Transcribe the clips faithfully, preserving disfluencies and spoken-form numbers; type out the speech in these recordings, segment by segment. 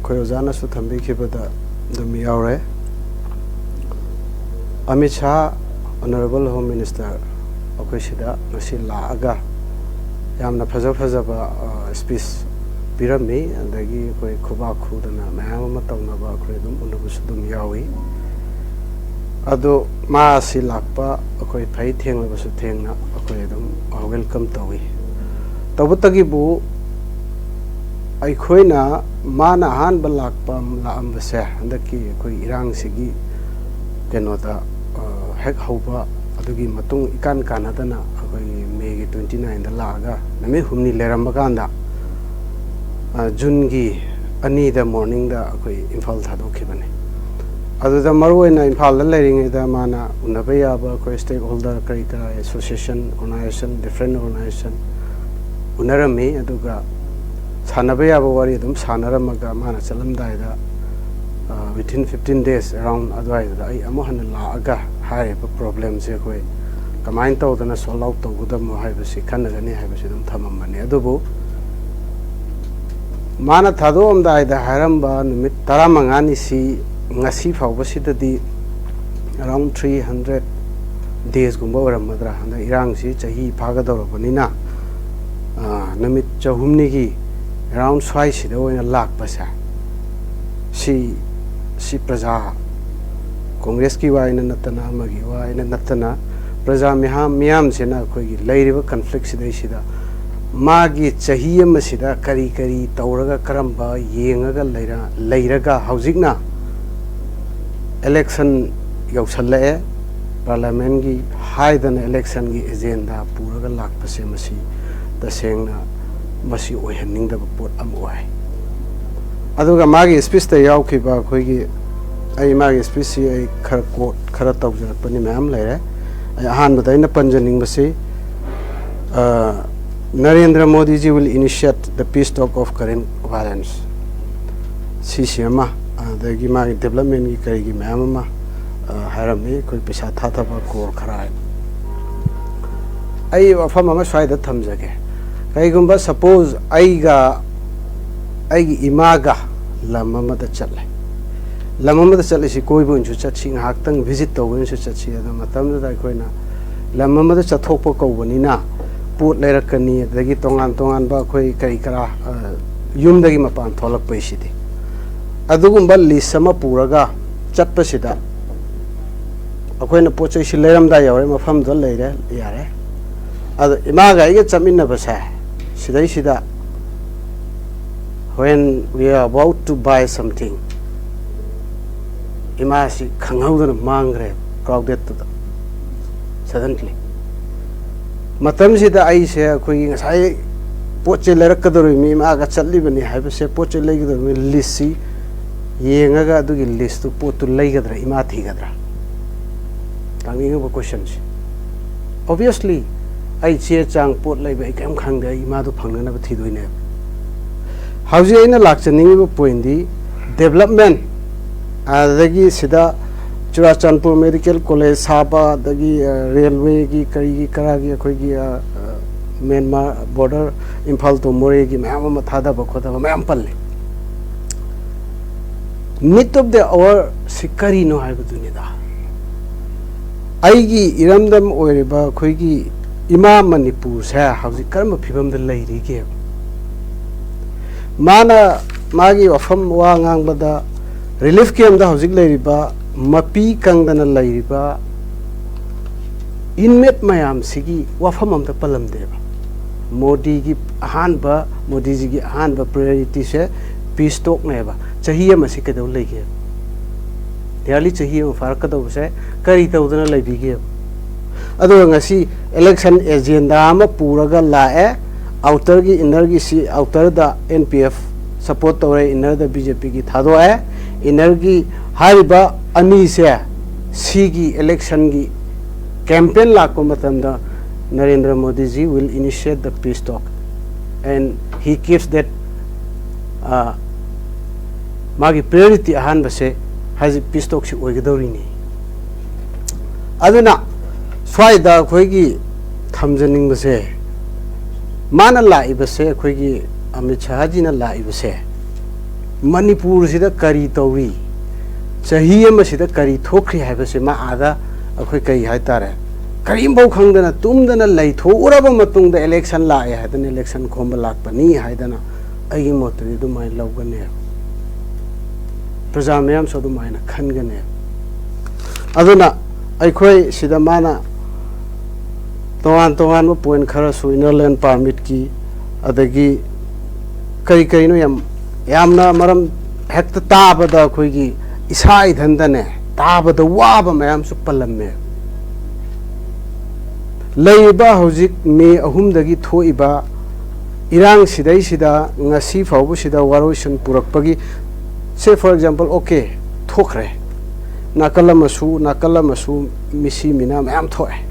ꯑꯩꯈꯣꯏ ꯑꯣꯖꯥꯅꯁꯨ ꯊꯝꯕꯤꯈꯤꯕꯗ ꯑꯗꯨꯝ ꯌꯥꯎꯔꯦ꯫ Amit Shah, Honourable Home Minister, ꯑꯩꯈꯣꯏ ꯁꯤꯗ ꯉꯁꯤ ꯂꯥꯛꯑꯒ ꯌꯥꯝꯅ ꯐꯖ ꯐꯖꯕ ꯁ꯭ꯄꯤꯆ ꯄꯤꯔꯝꯃꯤ꯫ ꯑꯗꯒꯤ ꯑꯩꯈꯣꯏ ꯈꯨꯕꯥꯛ ꯈꯨꯗꯅ ꯃꯌꯥꯝ ꯑꯃ ꯇꯧꯅꯕ ꯑꯩꯈꯣꯏ ꯑꯗꯨꯝ ꯎꯅꯕꯁꯨ ꯑꯗꯨꯝ ꯌꯥꯎꯏ꯫ ꯑꯗꯣ ꯃꯥ ꯑꯁꯤ ꯂꯥꯛꯄ ꯑꯩꯈꯣꯏ ꯐꯩ, ꯊꯦꯡꯂꯕꯁꯨ ꯊꯦꯡꯅ ꯑꯩꯈꯣꯏ ꯑꯗꯨꯝ ꯋꯦꯜꯀꯝ ꯇꯧꯏ꯫ ꯇꯧꯕꯇꯒꯤꯕꯨ ꯑꯩꯈꯣꯏꯅ ꯃꯥꯅ ꯑꯍꯥꯟꯕ ꯂꯥꯛꯄ, ꯂꯥꯛꯑꯝꯕꯁꯦ ꯍꯟꯗꯛꯀꯤ ꯑꯩꯈꯣꯏ ꯏꯔꯥꯡꯁꯤꯒꯤ ꯀꯩꯅꯣꯗ, ꯑ, ꯍꯦꯛ ꯍꯧꯕ ꯑꯗꯨꯒꯤ ꯃꯇꯨꯡ ꯏꯀꯥꯟ ꯀꯥꯟꯅꯗꯅ ꯑꯩꯈꯣꯏꯒꯤ ꯃꯦꯒꯤ ꯇ꯭ꯋꯦꯟꯇꯤ ꯅꯥꯏꯟꯗ ꯂꯥꯛꯑꯒ ꯅꯨꯃꯤꯠ ꯍꯨꯝꯅꯤ ꯂꯩꯔꯝꯕ ꯀꯥꯟꯗ, ꯑ, ꯖꯨꯟꯒꯤ ꯑꯅꯤꯗ ꯃꯣꯔꯅꯤꯡꯗ ꯑꯩꯈꯣꯏ ꯏꯝꯐꯥꯜ ꯊꯥꯗꯣꯛꯈꯤꯕꯅꯤ꯫ ꯑꯗꯨꯗ ꯃꯔꯨꯑꯣꯏꯅ ꯏꯝꯐꯥꯜꯗ ꯂꯩꯔꯤꯉꯩꯗ ꯃꯥꯅ ꯎꯅꯕ ꯌꯥꯕ ꯑꯩꯈꯣꯏ stakeholder ꯀꯔꯤ ꯀꯔꯥ, association, organisation, different organisation ꯎꯅꯔꯝꯃꯤ꯫ ꯑꯗꯨꯒ ꯁꯥꯟꯅꯕ ꯌꯥꯕ ꯋꯥꯔꯤ ꯑꯗꯨꯝ ꯁꯥꯟꯅꯔꯝꯃꯒ ꯃꯥꯅ ꯆꯠꯂꯝꯗꯥꯏꯗ, ꯑ, within fifteen days around ꯑꯗꯨꯋꯥꯏꯗꯨꯗ ꯑꯩ ꯑꯃꯨꯛ ꯍꯟꯅ ꯂꯥꯛꯑꯒ ꯍꯥꯏꯔꯤꯕ problemꯁꯦ ꯑꯩꯈꯣꯏ ꯀꯃꯥꯏꯅ ꯇꯧꯗꯅ solve out ꯇꯧꯒꯗꯕꯅꯣ ꯍꯥꯏꯕꯁꯤ ꯈꯟꯅꯒꯅꯤ ꯍꯥꯏꯕꯁꯤ ꯑꯗꯨꯝ ꯊꯝꯃꯝꯕꯅꯤ꯫ ꯑꯗꯨꯕꯨ ꯃꯥꯅ ꯊꯥꯗꯣꯛꯑꯝꯗꯥꯏꯗ ꯍꯥꯏꯔꯝꯕ ꯅꯨꯃꯤꯠ ꯇꯔꯥꯃꯉꯥꯅꯤꯁꯤ ꯉꯁꯤ ꯐꯥꯎꯕꯁꯤꯗꯗꯤ around three hundred daysꯀꯨꯝꯕ ꯑꯣꯏꯔꯝꯃꯗ꯭ꯔꯥ? ꯍꯟꯗꯛ ꯏꯔꯥꯡꯁꯤ ꯆꯍꯤ ꯐꯥꯒꯗꯧꯔꯕꯅꯤꯅ, ꯑ, ꯅꯨꯃꯤꯠ ꯆꯍꯨꯝꯅꯤꯒꯤ around ꯁ꯭ꯋꯥꯏꯁꯤꯗ ꯑꯣꯏꯅ ꯂꯥꯛꯄꯁꯦ, ꯁꯤ, ꯁꯤ ꯄ꯭ꯔꯖꯥ, ꯀꯣꯡꯒ꯭ꯔꯦꯁꯀꯤ ꯋꯥ ꯍꯥꯏꯅ ꯅꯠꯇꯅ, ꯑꯃꯒꯤ ꯋꯥ ꯍꯥꯏꯅ ꯅꯠꯇꯅ, ꯄ꯭ꯔꯖꯥ ꯃꯤꯍꯥ-, ꯃꯤꯌꯥꯝꯁꯤꯅ ꯑꯩꯈꯣꯏꯒꯤ ꯂꯩꯔꯤꯕ conflict ꯁꯤꯗꯩꯁꯤꯗ ꯃꯥꯒꯤ ꯆꯍꯤ ꯑꯃꯁꯤꯗ ꯀꯔꯤ ꯀꯔꯤ ꯇꯧꯔꯒ, ꯀꯔꯝꯕ ꯌꯦꯡꯉꯒ ꯂꯩꯔ-, ꯂꯩꯔꯒ ꯍꯧꯖꯤꯛꯅ election ꯌꯧꯁꯜꯂꯛꯑꯦ, parliamentꯀꯤ ꯍꯥꯏꯗꯅ electionꯒꯤ agenda ꯄꯨꯔꯒ ꯂꯥꯛꯄꯁꯦ, ꯃꯁꯤ ꯇꯁꯦꯡꯅ ꯃꯁꯤ ꯑꯣꯏꯍꯟꯅꯤꯡꯗꯕ ꯄꯣꯠ ꯑꯃ ꯑꯣꯏ꯫ ꯑꯗꯨꯒ ꯃꯥꯒꯤ speechꯇ ꯌꯥꯎꯈꯤꯕ ꯑꯩꯈꯣꯏꯒꯤ, ꯑꯩ ꯃꯥꯒꯤ speechꯁꯤ ꯑꯩ ꯈꯔ quote ꯈꯔ ꯇꯧꯖꯔꯛꯄꯅꯤ, ꯃꯌꯥꯝ ꯂꯩꯔꯦ꯫ ꯑꯩ ꯑꯍꯥꯟꯕꯗ ꯑꯩꯅ ꯄꯟꯖꯅꯤꯡꯕꯁꯤ, ꯑ, "Narendra Modi ji will initiate the peace talk of current violence", ꯁꯤꯁꯤ ꯑꯃ, ꯑꯗꯒꯤ ꯃꯥꯒꯤ developmentꯀꯤ ꯀꯔꯤꯒꯤ ꯃꯌꯥꯝ ꯑꯃ, ꯑ, ꯍꯥꯏꯔꯝꯃꯤ꯫ ꯑꯩꯈꯣꯏ ꯄꯩꯁꯥ ꯊꯥꯊꯕ crore ꯈꯔ ꯍꯥꯏ꯫ ꯑꯩ ꯋꯥꯐꯝ ꯑꯃ ꯁ꯭ꯋꯥꯏꯗ ꯊꯝꯖꯒꯦ꯫ ꯀꯩꯒꯨꯝꯕ suppose ꯑꯩꯒ, ꯑꯩꯒꯤ ꯏꯃꯥꯒ ꯂꯝ ꯑꯃꯗ ꯆꯠꯂꯦ꯫ ꯂꯝ ꯑꯃꯗ ꯆꯠꯂꯤꯁꯤ ꯀꯣꯏꯕ ꯑꯣꯏꯅꯁꯨ ꯆꯠꯁꯤ, ꯉꯥꯏꯍꯥꯛꯇꯪ visit ꯇꯧꯕ ꯑꯣꯏꯅꯁꯨ ꯆꯠꯁꯤ꯫ ꯑꯗꯨ ꯃꯇꯝꯗꯨꯗ ꯑꯩꯈꯣꯏꯅ ꯂꯝ ꯑꯃꯗ ꯆꯠꯊꯣꯛꯄ ꯀꯧꯕꯅꯤꯅ ꯄꯣꯠ ꯂꯩꯔꯛꯀꯅꯤ, ꯑꯗꯒꯤ ꯇꯣꯉꯥꯟ ꯇꯣꯉꯥꯟꯕ ꯑꯩꯈꯣꯏ ꯀꯔꯤ ꯀꯔꯥ, ꯑ, ꯌꯨꯝꯗꯒꯤ ꯃꯄꯥꯟ ꯊꯣꯛꯂꯛꯄꯩꯁꯤꯗꯤ꯫ ꯑꯗꯨꯒꯨꯝꯕ list ꯑꯃ ꯄꯨꯔꯒ ꯆꯠꯄꯁꯤꯗ ꯑꯩꯈꯣꯏꯅ ꯄꯣꯠ ꯆꯩꯁꯤ ꯂꯩꯔꯝꯗꯥꯏ ꯌꯧꯔꯦ, ꯃꯐꯝꯗꯨꯗ ꯂꯩꯔꯦ, ꯌꯥꯔꯦ꯫ ꯑꯗꯣ ꯏꯃꯥꯒ ꯑꯩꯒ ꯆꯠꯃꯤꯟꯅꯕꯁꯦ, ꯁꯤꯗꯩꯁꯤꯗ when we are about to buy something, ꯏꯃꯥꯁꯤ ꯈꯪꯍꯧꯗꯅ ꯃꯥꯡꯈ꯭ꯔꯦ crowdedꯇꯨꯗ, suddenly꯫ ꯃꯇꯝꯁꯤꯗ ꯑꯩꯁꯦ ꯑꯩꯈꯣꯏꯒꯤ ꯉꯁꯥꯏ ꯄꯣꯠ ꯆꯩ ꯂꯩꯔꯛꯀꯗꯧꯔꯤꯕ ꯃꯤ, ꯏꯃꯥꯒ ꯆꯠꯂꯤꯕꯅꯤ ꯍꯥꯏꯕꯁꯦ, ꯄꯣꯠ ꯆꯩ ꯂꯩꯒꯗꯧꯔꯤꯕ ꯃꯤ listꯁꯤ ꯌꯦꯡꯉꯒ ꯑꯗꯨꯒꯤ listꯇꯨ, ꯄꯣꯠꯇꯨ ꯂꯩꯒꯗ꯭ꯔꯥ, ꯏꯃꯥ ꯊꯤꯒꯗ꯭ꯔꯥ? ꯂꯥꯛꯅꯤꯡꯉꯤꯕ questionꯁꯦ꯫ Obviously, ꯑꯩ ꯆꯦ ꯆꯥꯡ ꯄꯣꯠ ꯂꯩꯕ ꯑꯩ ꯀꯔꯤꯝ ꯈꯪꯗꯦ, ꯑꯩ ꯏꯃꯥꯗꯨ ꯐꯪꯅꯅꯕ ꯊꯤꯗꯣꯏꯅꯦꯕ꯫ ꯍꯧꯖꯤꯛ ꯑꯩꯅ ꯂꯥꯛꯆꯅꯤꯡꯉꯤꯕ pointꯗꯤ development, ꯑꯗꯒꯤ ꯁꯤꯗ ꯆꯨꯔꯥꯆꯥꯟꯄꯨꯔ Medical College ꯁꯥꯕ, ꯑꯗꯒꯤ, ꯑ, railwayꯒꯤ ꯀꯔꯤꯒꯤ ꯀꯔꯥꯒꯤ ꯑꯩꯈꯣꯏꯒꯤ, ꯑ, ꯑ, ꯃ꯭ꯌꯥꯟꯃꯥꯔ border, ꯏꯝꯐꯥꯜ to ꯃꯣꯔꯦꯒꯤ ꯃꯌꯥꯝ ꯑꯃ ꯊꯥꯗꯕ ꯈꯣꯠꯊꯕ ꯃꯌꯥꯝ ꯄꯜꯂꯤ꯫ Need of the hour ꯁꯤ ꯀꯔꯤꯅꯣ ꯍꯥꯏꯕꯗꯨꯅꯤꯗ꯫ ꯑꯩꯒꯤ ꯏꯔꯝꯗꯝ ꯑꯣꯏꯔꯤꯕ ꯑꯩꯈꯣꯏꯒꯤ ꯏꯃꯥ ꯃꯅꯤꯄꯨꯔꯁꯦ ꯍꯧꯖꯤꯛ ꯀꯔꯝꯕ ꯐꯤꯕꯝꯗ ꯂꯩꯔꯤꯒꯦ? ꯃꯥꯅ, ꯃꯥꯒꯤ ꯋꯥꯐꯝ, ꯋꯥ ꯉꯥꯡꯕꯗ relief campꯗ ꯍꯧꯖꯤꯛ ꯂꯩꯔꯤꯕ, ꯃꯄꯤ ꯀꯪꯗꯅ ꯂꯩꯔꯤꯕ inmate ꯃꯌꯥꯝꯁꯤꯒꯤ ꯋꯥꯐꯝ ꯑꯝꯇ ꯄꯜꯂꯝꯗꯦꯕ꯫ ꯃꯣꯗꯤꯒꯤ ꯑꯍꯥꯟꯕ, ꯃꯣꯗꯤꯖꯤꯒꯤ ꯑꯍꯥꯟꯕ priorityꯁꯦ peace talkꯅꯦꯕ꯫ ꯆꯍꯤ ꯑꯃꯁꯤ ꯀꯩꯗꯧ ꯂꯩꯒꯦ? Nearly ꯆꯍꯤ ꯑꯃ ꯐꯥꯔꯛꯀꯗꯧꯕꯁꯦ ꯀꯔꯤ ꯇꯧꯗꯅ ꯂꯩꯕꯤꯒꯦꯕ? ꯑꯗꯨꯒ ꯉꯁꯤ election agenda ꯑꯃ ꯄꯨꯔꯒ ꯂꯥꯛꯑꯦ꯫ Outerꯒꯤ innerꯒꯤ ꯁꯤ, outerꯗ N P F support ꯇꯧꯔꯦ, innerꯗ B JPꯒꯤ ꯊꯥꯗꯣꯛꯑꯦ꯫ Innerꯒꯤ ꯍꯥꯏꯔꯤꯕ ꯑꯅꯤꯁꯦ ꯁꯤꯒꯤ electionꯒꯤ campaign ꯂꯥꯛꯄ ꯃꯇꯝꯗ Narendra ꯃꯣꯗꯤꯖꯤ will initiate the peace talk and he keeps that, uh, ꯃꯥꯒꯤ priority ꯑꯍꯥꯟꯕꯁꯦ ꯍꯧꯖꯤꯛ peace talkꯁꯤ ꯑꯣꯏꯒꯗꯧꯔꯤꯅꯤ꯫ ꯑꯗꯨꯅ ꯁ꯭ꯋꯥꯏꯗ ꯑꯩꯈꯣꯏꯒꯤ ꯊꯝꯖꯅꯤꯡꯕꯁꯦ, ꯃꯥꯅ ꯂꯥꯛꯏꯕꯁꯦ, ꯑꯩꯈꯣꯏꯒꯤ ꯑꯃꯤꯠ ꯁꯍꯥꯖꯤꯅ ꯂꯥꯛꯏꯕꯁꯦ, ꯃꯅꯤꯄꯨꯔꯁꯤꯗ ꯀꯔꯤ ꯇꯧꯔꯤ, ꯆꯍꯤ ꯑꯃꯁꯤꯗ ꯀꯔꯤ ꯊꯣꯛꯈ꯭ꯔꯤ ꯍꯥꯏꯕꯁꯦ ꯃꯥ ꯑꯥꯗ ꯑꯩꯈꯣꯏ ꯀꯔꯤ ꯍꯥꯏꯇꯥꯔꯦ, ꯀꯔꯤꯝꯐꯥꯎ ꯈꯪꯗꯅ ꯇꯨꯝꯗꯅ ꯂꯩꯊꯣꯛꯎꯔꯕ ꯃꯇꯨꯡꯗ election ꯂꯥꯛꯑꯦ ꯍꯥꯏꯗꯅ election ꯈꯣꯝꯕ ꯂꯥꯛꯄꯅꯤ ꯍꯥꯏꯗꯅ ꯑꯩꯒꯤ ꯃꯣꯠꯇꯗꯤ ꯑꯗꯨꯃꯥꯏꯅ ꯂꯧꯒꯅꯦꯕ꯫ ꯄ꯭ꯔꯖꯥ ꯃꯌꯥꯝꯁꯨ ꯑꯗꯨꯃꯥꯏꯅ ꯈꯟꯒꯅꯦꯕ꯫ ꯑꯗꯨꯅ ꯑꯩꯈꯣꯏ ꯁꯤꯗ ꯃꯥꯅ ꯇꯣꯉꯥꯟ ꯇꯣꯉꯥꯟꯕ point ꯈꯔꯁꯨ inner line permitꯀꯤ, ꯑꯗꯒꯤ ꯀꯔꯤ ꯀꯔꯤꯅꯣ ꯌꯥꯝ, ꯌꯥꯝꯅ ꯃꯔꯝ ꯍꯦꯛꯇ ꯇꯥꯕꯗ ꯑꯩꯈꯣꯏꯒꯤ ꯏꯁꯥ ꯏꯊꯟꯇꯅꯦ ꯇꯥꯕꯗ ꯋꯥꯕ ꯃꯌꯥꯝꯁꯨ ꯄꯜꯂꯝꯃꯦ꯫ ꯂꯩꯔꯤꯕ ꯍꯧꯖꯤꯛ ꯃꯦ ꯑꯍꯨꯝꯗꯒꯤ ꯊꯣꯛꯏꯕ ꯏꯔꯥꯡ ꯁꯤꯗꯩꯁꯤꯗ ꯉꯁꯤ ꯐꯥꯎꯕꯁꯤꯗ ꯋꯥꯔꯣꯏꯁꯤꯟ ꯄꯨꯔꯛꯄꯒꯤ, say for example, okay, ꯊꯣꯛꯈ꯭ꯔꯦ, ꯅꯥꯀꯜ ꯑꯃꯁꯨ ꯅꯥꯀꯜ ꯑꯃꯁꯨ ꯃꯤꯁꯤ ꯃꯤꯅꯥ ꯃꯌꯥꯝ ꯊꯣꯛꯑꯦ꯫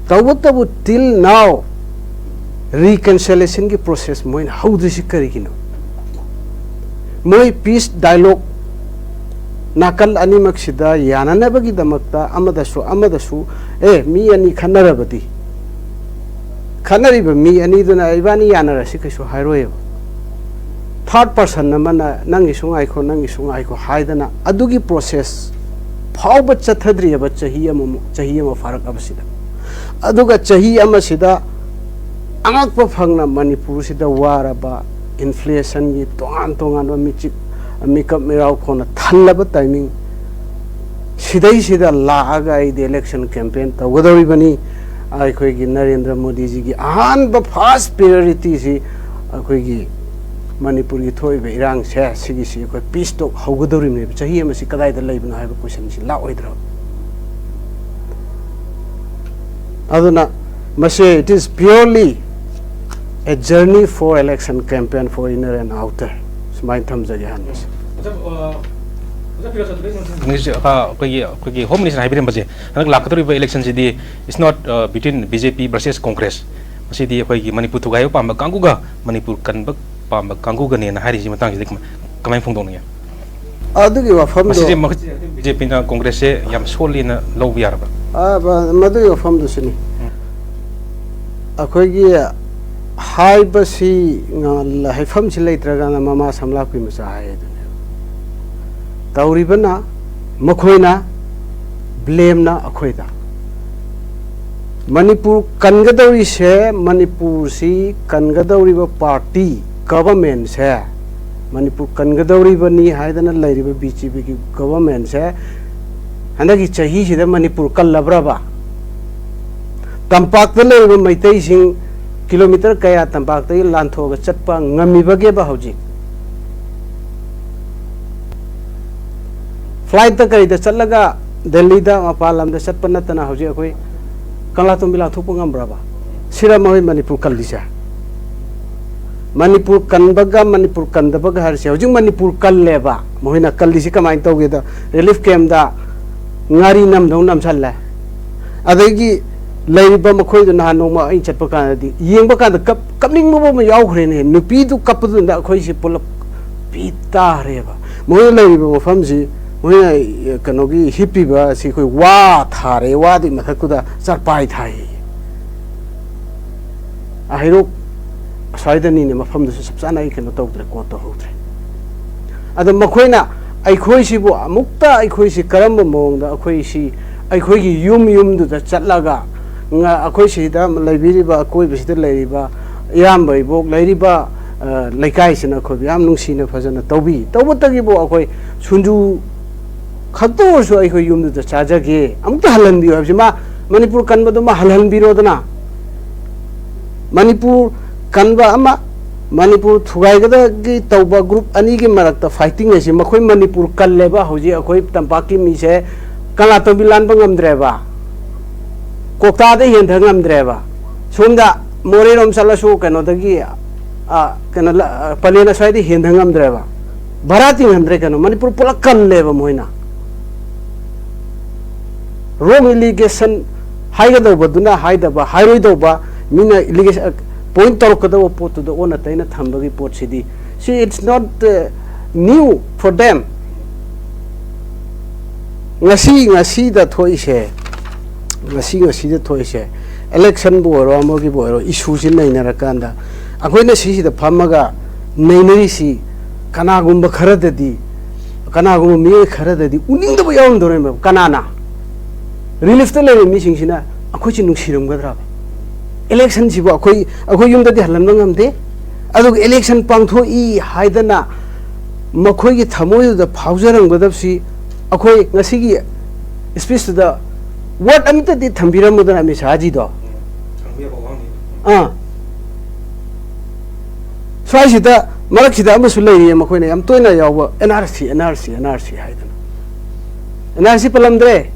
ꯇꯧꯕꯇꯕꯨ till now reconciliationꯒꯤ process ꯃꯣꯏꯅ ꯍꯧꯗ꯭ꯔꯤꯁꯤ ꯀꯔꯤꯒꯤꯅꯣ? ꯃꯣꯏ peace dialogue ꯅꯥꯀꯜ ꯑꯅꯤꯃꯛꯁꯤꯗ ꯌꯥꯅꯅꯕꯒꯤꯗꯃꯛꯇ ꯑꯃꯗꯁꯨ ꯑꯃꯗꯁꯨ, ꯑꯦ, ꯃꯤ ꯑꯅꯤ ꯈꯠꯅꯔꯕꯗꯤ, ꯈꯠꯅꯔꯤꯕ ꯃꯤ ꯑꯅꯤꯗꯨꯅ ꯏꯕꯥꯅꯤ ꯌꯥꯅꯔꯁꯤ ꯀꯩꯁꯨ ꯍꯥꯏꯔꯣꯏꯕ꯫ Third person ꯑꯃꯅ ꯅꯪꯒꯤꯁꯨ ꯉꯥꯏꯈꯣ, ꯅꯪꯒꯤꯁꯨ ꯉꯥꯏꯈꯣ ꯍꯥꯏꯗꯅ ꯑꯗꯨꯒꯤ process ꯐꯥꯎꯕ ꯆꯠꯊꯗ꯭ꯔꯤꯑꯕ ꯆꯍꯤ ꯑꯃꯃꯨꯛ, ꯆꯍꯤ ꯑꯃ ꯐꯥꯔꯛꯑꯕꯁꯤꯗ꯫ ꯑꯗꯨꯒ ꯆꯍꯤ ꯑꯃꯁꯤꯗ ꯑꯉꯛꯄ ꯐꯪꯅ ꯃꯅꯤꯄꯨꯔꯁꯤꯗ ꯋꯥꯔꯕ, inflationꯒꯤ ꯇꯣꯉꯥꯟ ꯇꯣꯉꯥꯟꯕ ꯃꯤꯆꯤꯛ, ꯃꯤꯀꯞ ꯃꯤꯔꯥꯎ ꯈꯣꯟꯅ ꯊꯜꯂꯕ timing ꯁꯤꯗꯩꯁꯤꯗ ꯂꯥꯛꯑꯒ ꯑꯩꯗꯤ election campaign ꯇꯧꯒꯗꯧꯔꯤꯕꯅꯤ꯫ ꯑꯩꯈꯣꯏꯒꯤ ꯅꯔꯦꯟꯗ꯭ꯔ ꯃꯣꯗꯤꯖꯤꯒꯤ ꯑꯍꯥꯟꯕ first priorityꯁꯤ ꯑꯩꯈꯣꯏꯒꯤ ꯃꯅꯤꯄꯨꯔꯒꯤ ꯊꯣꯛꯏꯕ ꯏꯔꯥꯡꯁꯦ ꯁꯤꯒꯤꯁꯤ ꯑꯩꯈꯣꯏ peace talk ꯍꯧꯒꯗꯧꯔꯤꯕꯅꯦꯕ꯫ ꯆꯍꯤ ꯑꯃꯁꯤ ꯀꯗꯥꯏꯗ ꯂꯩꯕꯅꯣ ꯍꯥꯏꯕ questionꯁꯤ ꯂꯥꯛꯑꯣꯏꯗ꯭ꯔꯣ? ꯑꯗꯨꯅ ꯃꯁꯤ it is purely a journey for election campaign for inner and outer, ꯁꯨꯃꯥꯏꯅ ꯊꯝꯖꯒꯦ ꯑꯍꯥꯟꯕꯁꯦ꯫ ꯉꯁꯤ, ꯑ, ꯑꯩꯈꯣꯏꯒꯤ ꯑꯩꯈꯣꯏꯒꯤ Home Minister ꯍꯥꯏꯕꯤꯔꯝꯕꯁꯦ, ꯍꯟꯗꯛ ꯂꯥꯛꯀꯗꯧꯔꯤꯕ electionꯁꯤꯗꯤ is not, uh, between BJP versus Congress, ꯃꯁꯤꯗꯤ ꯑꯩꯈꯣꯏꯒꯤ ꯃꯅꯤꯄꯨꯔ ꯊꯨꯒꯥꯏꯕ ꯄꯥꯝꯕ ꯀꯥꯡꯕꯨꯒ ꯃꯅꯤꯄꯨꯔ ꯀꯟꯕ ꯄꯥꯝꯕ ꯀꯥꯡꯕꯨꯒꯅꯦꯅ ꯍꯥꯏꯔꯤꯁꯤ ꯃꯇꯥꯡꯁꯤꯗ ꯀꯃꯥꯏ-, ꯀꯃꯥꯏꯅ ꯐꯣꯡꯗꯣꯛꯅꯤꯡꯉꯦ? ꯑꯗꯨꯒꯤ ꯋꯥꯐꯝꯗꯣ ꯃꯁꯤꯁꯦ ꯃꯈꯣꯏ-, BJPꯅ Congressꯁꯦ ꯌꯥꯝ ꯁꯣꯜꯂꯦꯅ ꯂꯧꯕ ꯌꯥꯔꯕ꯭ꯔꯥ? ꯑ, ꯃ-, ꯃꯗꯨꯒꯤ ꯋꯥꯐꯝꯗꯨ ꯁꯤꯅꯤ꯫ ꯑꯩꯈꯣꯏꯒꯤ ꯍꯥꯏꯕꯁꯤ ꯉ-, ꯍꯥꯏꯐꯝꯁꯤ ꯂꯩꯇ꯭ꯔꯒꯅ ꯃꯃꯥ ꯁꯝꯂꯥꯛꯄꯤ ꯃꯆꯥ ꯍꯥꯏ ꯑꯗꯨꯅꯦ꯫ ꯇꯧꯔꯤꯕꯅ ꯃꯈꯣꯏꯅ, ꯕ꯭ꯂꯦꯝꯅ ꯑꯩꯈꯣꯏꯗ꯫ ꯃꯅꯤꯄꯨꯔ ꯀꯟꯒꯗꯧꯔꯤꯁꯦ, ꯃꯅꯤꯄꯨꯔꯁꯤ ꯀꯟꯒꯗꯧꯔꯤꯕ ꯄꯥꯔꯇꯤ, ꯒꯚꯔꯟꯃꯦꯟꯁꯦ, ꯃꯅꯤꯄꯨꯔ ꯀꯟꯒꯗꯧꯔꯤꯕꯅꯤ ꯍꯥꯏꯗꯅ ꯂꯩꯔꯤꯕ ꯕꯤ ꯖꯦ ꯄꯤꯒꯤ ꯒꯚꯔꯟꯃꯦꯟꯁꯦ ꯍꯟꯗꯛꯀꯤ ꯆꯍꯤꯁꯤꯗ ꯃꯅꯤꯄꯨꯔ ꯀꯜꯂꯕ꯭ꯔꯕ? ꯇꯝꯄꯥꯛꯇ ꯂꯩꯔꯤꯕ ꯃꯩꯇꯩꯁꯤꯡ ꯀꯤꯂꯣꯃꯤꯇꯔ ꯀꯌꯥ ꯇꯝꯄꯥꯛꯇꯒꯤ ꯂꯥꯟꯊꯣꯛꯑꯒ ꯆꯠꯄ ꯉꯝꯃꯤꯕꯒꯦꯕ ꯍꯧꯖꯤꯛ? ꯐ꯭ꯂꯥꯏꯠꯇ ꯀꯔꯤꯗ ꯆꯠꯂꯒ ꯗꯦꯜꯂꯤꯗ ꯃꯄꯥꯟ ꯂꯝꯗ ꯆꯠꯄ ꯅꯠꯇꯅ ꯍꯧꯖꯤꯛ ꯑꯩꯈꯣꯏ ꯀꯪꯂꯥꯇꯣꯡꯕꯤ ꯂꯥꯟꯊꯣꯛꯄ ꯉꯝꯕ꯭ꯔꯕ? ꯁꯤꯔ ꯃꯈꯣꯏ ꯃꯅꯤꯄꯨꯔ ꯀꯜꯂꯤꯁꯦ? ꯃꯅꯤꯄꯨꯔ ꯀꯟꯕꯒ ꯃꯅꯤꯄꯨꯔ ꯀꯟꯗꯕꯒ ꯍꯥꯏꯔꯤꯁꯦ, ꯍꯧꯖꯤꯛ ꯃꯅꯤꯄꯨꯔ ꯀꯜꯂꯦꯕ꯫ ꯃꯈꯣꯏꯅ ꯀꯜꯂꯤꯁꯤ ꯀꯃꯥꯏꯅ ꯇꯧꯒꯦꯗ, ꯔꯤꯂꯤꯐ ꯀꯦꯝꯗ ꯉꯥꯔꯤ ꯅꯝꯗꯧ ꯅꯝꯁꯜꯂꯦ꯫ ꯑꯗꯒꯤ ꯂꯩꯔꯤꯕ ꯃꯈꯣꯏꯗꯨ ꯅꯍꯥꯟ ꯅꯣꯡꯃ ꯑꯩꯅ ꯆꯠꯄ ꯀꯥꯟꯗꯗꯤ, ꯌꯦꯡꯕ ꯀꯥꯟꯗ ꯀꯞ-, ꯀꯞꯅꯤꯡꯕ ꯑꯃ ꯌꯥꯎꯈ꯭ꯔꯦꯅꯦ꯫ ꯅꯨꯄꯤꯗꯨ ꯀꯞꯄꯗꯨꯗ ꯑꯩꯈꯣꯏꯁꯦ ꯄꯨꯂꯞ ꯄꯤ ꯇꯥꯔꯦꯕ꯫ ꯃꯣꯏꯅ ꯂꯩꯔꯤꯕ ꯃꯐꯝꯁꯤ, ꯃꯣꯏꯅ, ꯑ, ꯀꯩꯅꯣꯒꯤ ꯍꯤꯞꯄꯤꯕ ꯑꯁꯤ ꯑꯩꯈꯣꯏ ꯋꯥ ꯊꯥꯔꯦ, ꯋꯥꯗꯨꯒꯤ ꯃꯊꯛꯇꯨꯗ ꯆꯔꯄꯥꯏ ꯊꯥꯏ꯫ ꯑꯍꯩꯔꯣꯛ ꯑꯁ꯭ꯋꯥꯏꯗꯅꯤꯅꯦ, ꯃꯐꯝꯗꯨꯁꯨ ꯆꯞ ꯆꯥꯅ ꯑꯩ ꯀꯩꯅꯣ ꯇꯧꯗ꯭ꯔꯦ, ꯀꯣꯠ ꯇꯧꯍꯧꯗ꯭ꯔꯦ꯫ ꯑꯗꯣ ꯃꯈꯣꯏꯅ ꯑꯩꯈꯣꯏꯁꯤꯕꯨ ꯑꯃꯨꯛꯇ, ꯑꯩꯈꯣꯏꯁꯤ ꯀꯔꯝꯕ ꯃꯑꯣꯡꯗ ꯑꯩꯈꯣꯏꯁꯤ, ꯑꯩꯈꯣꯏꯒꯤ ꯌꯨꯝ ꯌꯨꯝꯗꯨꯗ ꯆꯠꯂꯒ, ꯉ-, ꯑꯩꯈꯣꯏ ꯁꯤꯗ ꯂꯩꯕꯤꯔꯤꯕ, ꯑꯀꯣꯏꯕꯁꯤꯗ ꯂꯩꯔꯤꯕ ꯏꯌꯥꯝꯕ ꯏꯕꯣꯛ ꯂꯩꯔꯤꯕ, ꯑ, ꯂꯩꯀꯥꯏꯁꯤꯅ ꯑꯩꯈꯣꯏꯕꯨ ꯌꯥꯝ ꯅꯨꯡꯁꯤꯅ ꯐꯖꯅ ꯇꯧꯕꯤ꯫ ꯇꯧꯕꯇꯒꯤꯕꯨ ꯑꯩꯈꯣꯏ ꯁꯨꯟꯖꯨ ꯈꯛꯇ ꯑꯣꯏꯔꯁꯨ ꯑꯩꯈꯣꯏ ꯌꯨꯝꯗꯨꯗ ꯆꯥꯖꯒꯦ, ꯑꯃꯨꯛꯇ ꯍꯜꯍꯟꯕꯤꯌꯨ ꯍꯥꯏꯕꯁꯤ, ꯃꯥ ꯃꯅꯤꯄꯨꯔ ꯀꯟꯕꯗꯨꯃ ꯍꯜꯍꯟꯕꯤꯔꯣꯗꯅ꯫ ꯃꯅꯤꯄꯨꯔ ꯀꯟꯕ ꯑꯃ, ꯃꯅꯤꯄꯨꯔ ꯊꯨꯒꯥꯏꯒꯗꯒꯤ ꯇꯧꯕ ꯒ꯭ꯔꯨꯞ ꯑꯅꯤꯒꯤ ꯃꯔꯛꯇ ꯐꯥꯏꯇꯤꯡ ꯍꯥꯏꯁꯤ, ꯃꯈꯣꯏ ꯃꯅꯤꯄꯨꯔ ꯀꯜꯂꯦꯕ꯫ ꯍꯧꯖꯤꯛ ꯑꯩꯈꯣꯏ ꯇꯝꯄꯥꯛꯀꯤ ꯃꯤꯁꯦ ꯀꯪꯂꯥꯇꯣꯡꯕꯤ ꯂꯥꯟꯕ ꯉꯝꯗ꯭ꯔꯦꯕ, ꯀꯣꯛꯇꯥꯗ ꯍꯦꯟꯊ ꯉꯝꯗ꯭ꯔꯦꯕ꯫ ꯁꯣꯝꯗ ꯃꯣꯔꯦꯔꯣꯝ ꯆꯠꯂꯁꯨ ꯀꯩꯅꯣꯗꯒꯤ, ꯑ, ꯀꯩꯅꯣ, ꯂ-, ꯑ, ꯄꯂꯦꯟ ꯑꯁ꯭ꯋꯥꯏꯗ ꯍꯦꯟꯊ ꯉꯝꯗ꯭ꯔꯦꯕ꯫ ꯚꯔꯥ ꯇꯤꯡꯍꯟꯗ꯭ꯔꯦ ꯀꯩꯅꯣ, ꯃꯅꯤꯄꯨꯔ ꯄꯨꯂꯞ ꯀꯜꯂꯦꯕ ꯃꯣꯏꯅ꯫ Wrong allegation ꯍꯥꯏꯒꯗꯧꯕꯗꯨꯅ ꯍꯥꯏꯗꯕ, ꯍꯥꯏꯔꯣꯏꯗꯧꯕ ꯃꯤꯅ allegation, point ꯇꯧꯔꯛꯀꯗꯧꯕ ꯄꯣꯠꯇꯨꯗ ꯑꯣꯟꯅ ꯇꯩꯅ ꯊꯝꯕꯒꯤ ꯄꯣꯠꯁꯤꯗꯤ, see, it's not, uh, new for them. ꯉꯁꯤ, ꯉꯁꯤꯗ ꯊꯣꯛꯏꯁꯦ, ꯉꯁꯤ, ꯉꯁꯤꯗ ꯊꯣꯛꯏꯁꯦ, ꯏꯂꯦꯛꯁꯟꯕꯨ ꯑꯣꯏꯔꯣ, ꯑꯃꯒꯤꯕꯨ ꯑꯣꯏꯔꯣ, ꯏꯁꯨꯁꯤ ꯅꯩꯅꯔꯀꯥꯟꯗ ꯑꯩꯈꯣꯏꯅ ꯁꯤꯁꯤꯗ ꯐꯝꯃꯒ ꯅꯩꯅꯔꯤꯁꯤ ꯀꯅꯥꯒꯨꯝꯕ ꯈꯔꯗꯗꯤ, ꯀꯅꯥꯒꯨꯝꯕ ꯃꯤꯑꯣꯏ ꯈꯔꯗꯗꯤ ꯎꯅꯤꯡꯗꯕ ꯌꯥꯎꯔꯝꯗꯣꯔꯤꯕ꯫ ꯀꯅꯥꯅ? ꯔꯤꯂꯤꯐꯇ ꯂꯩꯔꯤꯕ ꯃꯤꯁꯤꯡꯁꯤꯅ ꯑꯩꯈꯣꯏꯁꯤ ꯅꯨꯡꯁꯤꯔꯝꯒꯗ꯭ꯔꯕ? ꯏꯂꯦꯛꯁꯟꯁꯤꯕꯨ ꯑꯩꯈꯣꯏ, ꯑꯩꯈꯣꯏ ꯌꯨꯝꯗꯗꯤ ꯍꯜꯍꯟꯕ ꯉꯝꯗꯦ, ꯑꯗꯨꯒ ꯏꯂꯦꯛꯁꯟ ꯄꯥꯡꯊꯣꯛꯏ ꯍꯥꯏꯗꯅ ꯃꯈꯣꯏꯒꯤ ꯊꯃꯣꯏꯗꯨꯗ ꯐꯥꯎꯖꯔꯝꯒꯗꯕꯁꯤ ꯑꯩꯈꯣꯏ ꯉꯁꯤꯒꯤ ꯁ꯭ꯄꯤꯁꯇꯨꯗ ꯋꯥꯔꯗ ꯑꯃꯇꯗꯤ ꯊꯝꯕꯤꯔꯝꯃꯨꯗꯅ ꯑꯃꯤꯠ ꯁꯥꯍꯖꯤꯗꯣ꯫ ꯑꯥ꯫ ꯁ꯭ꯋꯥꯏꯁꯤꯗ ꯃꯔꯛꯁꯤꯗ ꯑꯃꯁꯨ ꯂꯩꯔꯤꯌꯦ, ꯃꯈꯣꯏꯅ ꯌꯥꯝ ꯇꯣꯏꯅ ꯌꯥꯎꯕ, "N R C, N R C, N R C" ꯍꯥꯏꯗꯅ꯫ ꯑꯦꯟ ꯑꯥꯔ ꯁꯤ ꯄꯜꯂꯝꯗ꯭ꯔꯦ꯫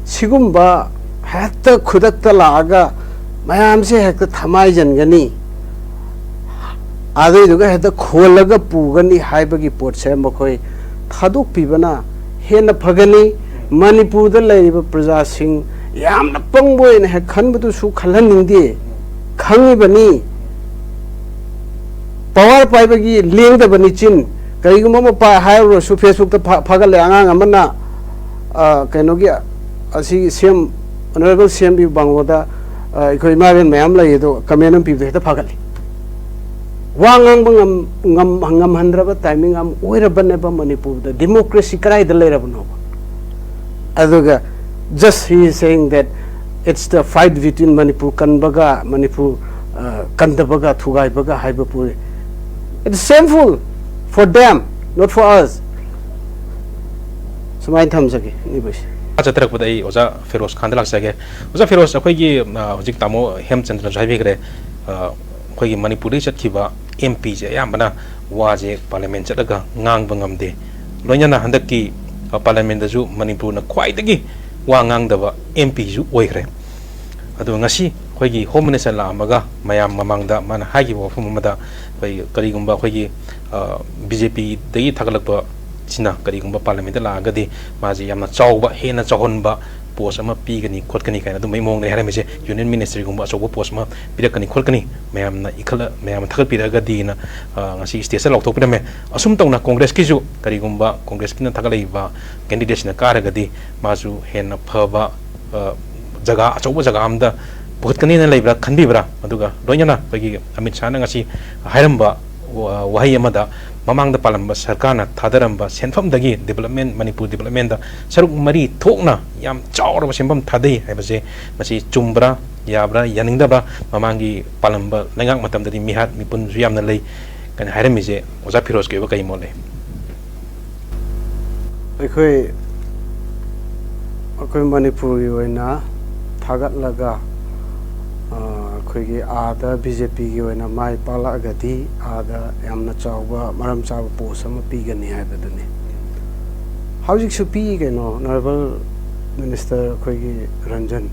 ꯁꯤꯒꯨꯝꯕ ꯍꯦꯛꯇ ꯈꯨꯗꯛꯇ ꯂꯥꯛꯑꯒ ꯃꯌꯥꯝꯁꯦ ꯍꯦꯛꯇ ꯊꯃꯥꯏꯖꯟꯒꯅꯤ, ꯑꯗꯨꯏꯗꯨꯒ ꯍꯦꯛꯇ ꯈꯣꯜꯂꯒ ꯄꯨꯒꯅꯤ ꯍꯥꯏꯕꯒꯤ ꯄꯣꯠꯁꯦ ꯃꯈꯣꯏ ꯊꯥꯗꯣꯛꯄꯤꯕꯅ ꯍꯦꯟꯅ ꯐꯒꯅꯤ꯫ ꯃꯅꯤꯄꯨꯔꯗ ꯂꯩꯔꯤꯕ ꯄ꯭ꯔꯖꯥꯁꯤꯡ ꯌꯥꯝꯅ ꯄꯪꯕ ꯑꯣꯏꯅ ꯍꯦꯛ ꯈꯟꯕꯗꯨꯁꯨ ꯈꯜꯍꯟꯅꯤꯡꯗꯦ꯫ ꯈꯪꯉꯤꯕꯅꯤ, ꯄꯋꯥꯔ ꯄꯥꯏꯕꯒꯤ ꯂꯦꯡꯗꯕꯅꯤ ꯆꯤꯟ꯫ ꯀꯔꯤꯒꯨꯝꯕ ꯑꯃ ꯄꯥ-, ꯍꯥꯏꯔꯨꯔꯁꯨ, ꯐꯦꯁꯕꯨꯛꯇ ꯐꯥ-, ꯐꯥꯒꯠꯂꯦ, ꯑꯉꯥꯡ ꯑꯃꯅ, ꯑ, ꯀꯩꯅꯣꯒꯤ, ꯑꯁꯤ ꯁꯤ ꯑꯦꯝ, ꯑꯣꯅꯔꯦꯕꯜ ꯁꯤ ꯑꯦꯝ ꯕꯤ ꯕꯪꯒꯣꯗ, ꯑ, ꯑꯩꯈꯣꯏ ꯏꯃꯥ ꯏꯕꯦꯟ ꯃꯌꯥꯝ ꯂꯩ, ꯑꯗꯣ ꯀꯃꯦꯟ ꯑꯃ ꯄꯤꯕꯗꯣ ꯍꯦꯛꯇ ꯐꯥꯒꯠꯂꯤ꯫ ꯋꯥ ꯉꯥꯡꯕ ꯉꯝ-, ꯉꯝ-, ꯉꯝꯍꯟꯗ꯭ꯔꯕ ꯇꯥꯏꯃꯤꯡ ꯑꯃ ꯑꯣꯏꯔꯕꯅꯦꯕ ꯃꯅꯤꯄꯨꯔꯗ꯫ ꯗꯦꯃꯣꯀ꯭ꯔꯦꯁꯤ ꯀꯗꯥꯏꯗ ꯂꯩꯔꯕꯅꯣꯕ? ꯑꯗꯨꯒ just he is saying that it's the fight between Manipur ꯀꯟꯕꯒ Manipur, ꯑ, ꯀꯟꯗꯕꯒ, ꯊꯨꯒꯥꯏꯕꯒ ꯍꯥꯏꯕ ꯄꯣꯠ꯫ It's shameful for them, not for us. ꯁꯨꯃꯥꯏꯅ ꯊꯝꯖꯒꯦ, ꯑꯅꯤꯕꯨꯁꯦ꯫ ꯆꯠꯊꯔꯛꯄꯗ ꯑꯩ ꯑꯣꯖꯥ ꯐꯤꯔꯣꯖ ꯈꯥꯟꯗ ꯂꯥꯛꯆꯒꯦ꯫ ꯑꯣꯖꯥ ꯐꯤꯔꯣꯖ, ꯑꯩꯈꯣꯏꯒꯤ, ꯑ, ꯍꯧꯖꯤꯛ ꯇꯥꯃꯣ ꯍꯦꯝꯆꯟꯗ꯭ꯔꯅꯁꯨ ꯍꯥꯏꯕꯤꯈ꯭ꯔꯦ, ꯑ, ꯑꯩꯈꯣꯏꯒꯤ ꯃꯅꯤꯄꯨꯔꯗꯒꯤ ꯆꯠꯈꯤꯕ ꯑꯦꯝ ꯄꯤꯁꯦ ꯑꯌꯥꯝꯕꯅ ꯋꯥꯁꯦ ꯄꯥꯔꯂꯤꯌꯥꯃꯦꯟ ꯆꯠꯂꯒ ꯉꯥꯡꯕ ꯉꯝꯗꯦ꯫ ꯂꯣꯏꯅꯅ ꯍꯟꯗꯛꯀꯤ, ꯑ, ꯄꯥꯔꯂꯤꯌꯥꯃꯦꯟꯗꯁꯨ ꯃꯅꯤꯄꯨꯔꯅ ꯈ꯭ꯋꯥꯏꯗꯒꯤ ꯋꯥ ꯉꯥꯡꯗꯕ ꯑꯦꯝ ꯄꯤꯁꯨ ꯑꯣꯏꯈ꯭ꯔꯦ꯫ ꯑꯗꯨꯒ ꯉꯁꯤ ꯑꯩꯈꯣꯏꯒꯤ ꯍꯣꯝ ꯃꯤꯅꯤꯁꯇꯔ ꯂꯥꯛꯑꯝꯃꯒ ꯃꯌꯥꯝ ꯃꯃꯥꯡꯗ ꯃꯥꯅ ꯍꯥꯏꯈꯤꯕ ꯋꯥꯐꯝ ꯑꯃꯗ, ꯑꯩꯈꯣꯏ ꯀꯔꯤꯒꯨꯝꯕ ꯑꯩꯈꯣꯏꯒꯤ, ꯑ, ꯕꯤ ꯖꯦ ꯄꯤꯗꯒꯤ ꯊꯥꯒꯠꯂꯛꯄꯁꯤꯅ ꯀꯔꯤꯒꯨꯝꯕ ꯄꯥꯔꯂꯤꯌꯥꯃꯦꯟꯗ ꯂꯥꯛꯑꯒꯗꯤ ꯃꯥꯁꯦ ꯌꯥꯝꯅ ꯆꯥꯎꯕ, ꯍꯦꯟꯅ ꯆꯥꯎꯍꯟꯕ ꯄꯣꯁ ꯑꯃ ꯄꯤꯒꯅꯤ ꯈꯣꯠꯀꯅꯤ ꯀꯥꯏꯅ ꯑꯗꯨꯝꯕꯒꯤ ꯃꯑꯣꯡꯗꯅꯤ ꯍꯥꯏꯔꯝꯃꯤꯁꯦ꯫ ꯌꯨꯅꯤꯌꯟ ꯃꯤꯅꯤꯁꯇ꯭ꯔꯤꯒꯨꯝꯕ ꯑꯆꯧꯕ ꯄꯣꯁ ꯑꯃ ꯄꯤꯔꯛꯀꯅꯤ ꯈꯣꯠꯀꯅꯤ, ꯃꯌꯥꯝꯅ ꯏꯈꯠꯂ-, ꯃꯌꯥꯝꯅ ꯊꯥꯒꯠꯄꯤꯔꯒꯗꯤꯅ, ꯑ, ꯉꯁꯤ ꯁ꯭ꯇꯦꯖꯇ ꯂꯥꯎꯊꯣꯛꯄꯤꯔꯝꯃꯦ꯫ ꯑꯁꯨꯝ ꯇꯧꯅ ꯀꯣꯡꯒ꯭ꯔꯦꯁꯀꯤꯁꯨ ꯀꯔꯤꯒꯨꯝꯕ ꯀꯣꯡꯒ꯭ꯔꯦꯁꯀꯤꯅ ꯊꯥꯒꯠꯂꯛꯏꯕ ꯀꯦꯟꯗꯤꯗꯦꯠꯁꯤꯅ ꯀꯥꯔꯒꯗꯤ ꯃꯥꯁꯨ ꯍꯦꯟꯅ ꯐꯕ, ꯑ, ꯖꯒꯥ, ꯑꯆꯧꯕ ꯖꯒꯥ ꯑꯃꯗ ꯄꯨꯈꯠꯀꯅꯤꯅ ꯂꯩꯕ꯭ꯔꯥ ꯈꯟꯕꯤꯕ꯭ꯔꯥ? ꯑꯗꯨꯒ ꯂꯣꯏꯅꯅ ꯑꯩꯈꯣꯏꯒꯤ ꯑꯃꯤꯠ ꯁꯥꯍꯅ ꯉꯁꯤ ꯍꯥꯏꯔꯝꯕ ꯋꯥ-, ꯋꯥꯍꯩ ꯑꯃꯗ, ꯃꯃꯥꯡꯗ ꯄꯥꯜꯂꯝꯕ ꯁꯔꯀꯥꯔꯅ ꯊꯥꯗꯔꯝꯕ ꯁꯦꯟꯐꯝꯗꯒꯤ ꯗꯤꯕꯂꯞꯃꯦꯟ, ꯃꯅꯤꯄꯨꯔ ꯗꯤꯕꯂꯞꯃꯦꯟꯗ ꯁꯔꯨꯛ ꯃꯔꯤ ꯊꯣꯛꯅ ꯌꯥꯝ ꯆꯥꯎꯔꯕ ꯁꯦꯟꯐꯝ ꯊꯥꯗꯩ ꯍꯥꯏꯕꯁꯦ, ꯃꯁꯤ ꯆꯨꯝꯕ꯭ꯔꯥ, ꯌꯥꯕ꯭ꯔꯥ, ꯌꯥꯅꯤꯡꯗꯕ꯭ꯔꯥ? ꯃꯃꯥꯡꯒꯤ ꯄꯥꯜꯂꯝꯕ ꯂꯩꯉꯥꯛ ꯃꯇꯝꯗꯗꯤ ꯃꯤꯍꯥꯠ ꯃꯤꯄꯨꯟꯁꯨ ꯌꯥꯝꯅ ꯂꯩ ꯀꯥꯏꯅ ꯍꯥꯏꯔꯝꯃꯤꯁꯦ, ꯑꯣꯖꯥ ꯐꯤꯔꯣꯖꯀꯤ ꯑꯣꯏꯕ ꯀꯔꯤ ꯃꯣꯠ ꯂꯩ? ꯑꯩꯈꯣꯏ, ꯑꯩꯈꯣꯏ ꯃꯅꯤꯄꯨꯔꯒꯤ ꯑꯣꯏꯅ ꯊꯥꯒꯠꯂꯒ, ꯑ, ꯑꯩꯈꯣꯏꯒꯤ ꯑꯥꯗ ꯕꯤ ꯖꯦ ꯄꯤꯒꯤ ꯑꯣꯏꯅ ꯃꯥꯏ ꯄꯥꯛꯂꯛꯑꯒꯗꯤ ꯑꯥꯗ ꯌꯥꯝꯅ ꯆꯥꯎꯕ ꯃꯔꯝ ꯆꯥꯕ ꯄꯣꯁ ꯑꯃ ꯄꯤꯒꯅꯤ ꯍꯥꯏꯕꯗꯨꯅꯤ꯫ ꯍꯧꯖꯤꯛꯁꯨ ꯄꯤ ꯀꯩꯅꯣ, ꯑꯣꯅꯔꯦꯕꯜ ꯃꯤꯅꯤꯁꯇꯔ ꯑꯩꯈꯣꯏꯒꯤ ꯔꯟꯖꯟ꯫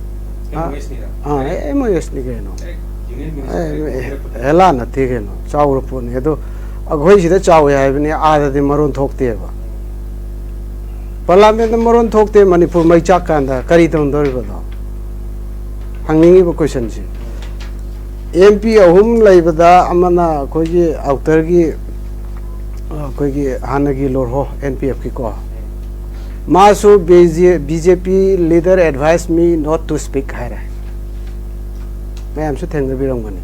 ꯑꯥ, ꯑꯦꯝ ꯑꯣ ꯑꯦꯁꯅꯤꯔ? ꯑꯥ, ꯑꯦꯝ ꯑꯣ ꯑꯦꯁꯅꯤ ꯀꯩꯅꯣ꯫ ꯑꯦ, ꯌꯨꯅꯤꯌꯟ ꯑꯦ, ꯃꯤꯅꯤꯁꯇꯔ ꯑꯦ, ꯍꯦꯂꯥ ꯅꯠꯇꯦ ꯀꯩꯅꯣ, ꯆꯥꯎꯔ ꯄꯣꯠꯅꯤ꯫ ꯑꯗꯣ ꯑꯩꯈꯣꯏ ꯁꯤꯗ ꯆꯥꯎꯋꯦ ꯍꯥꯏꯕꯅꯤ, ꯑꯥꯗꯗꯤ ꯃꯔꯣꯟ ꯊꯣꯛꯇꯦꯕ꯫ ꯄꯥꯔꯂꯥꯃꯦꯟꯗ ꯃꯔꯣꯟ ꯊꯣꯛꯇꯦ, ꯃꯅꯤꯄꯨꯔ ꯃꯩ ꯆꯥꯛꯀꯥꯟꯗ ꯀꯔꯤ ꯇꯧꯅꯗꯧꯔꯤꯕꯅꯣ? ꯍꯪꯅꯤꯡꯉꯤꯕ ꯀꯣꯏꯁꯟꯁꯤ꯫ ꯑꯦꯝ ꯄꯤ ꯑꯍꯨꯝ ꯂꯩꯕꯗ ꯑꯃꯅ ꯑꯩꯈꯣꯏꯒꯤ ꯑꯥꯎꯇꯔꯒꯤ, ꯑꯩꯈꯣꯏꯒꯤ ꯍꯥꯟꯅꯒꯤ ꯂꯣꯔꯍꯣ, ꯑꯦꯟ ꯄꯤ ꯑꯦꯐꯀꯤꯀꯣ, ꯃꯥꯁꯨ B J P leader advise me not to speak ꯍꯥꯏꯔꯦ꯫ ꯃꯌꯥꯝꯁꯨ ꯊꯦꯡꯅꯕꯤꯔꯝꯒꯅꯤ꯫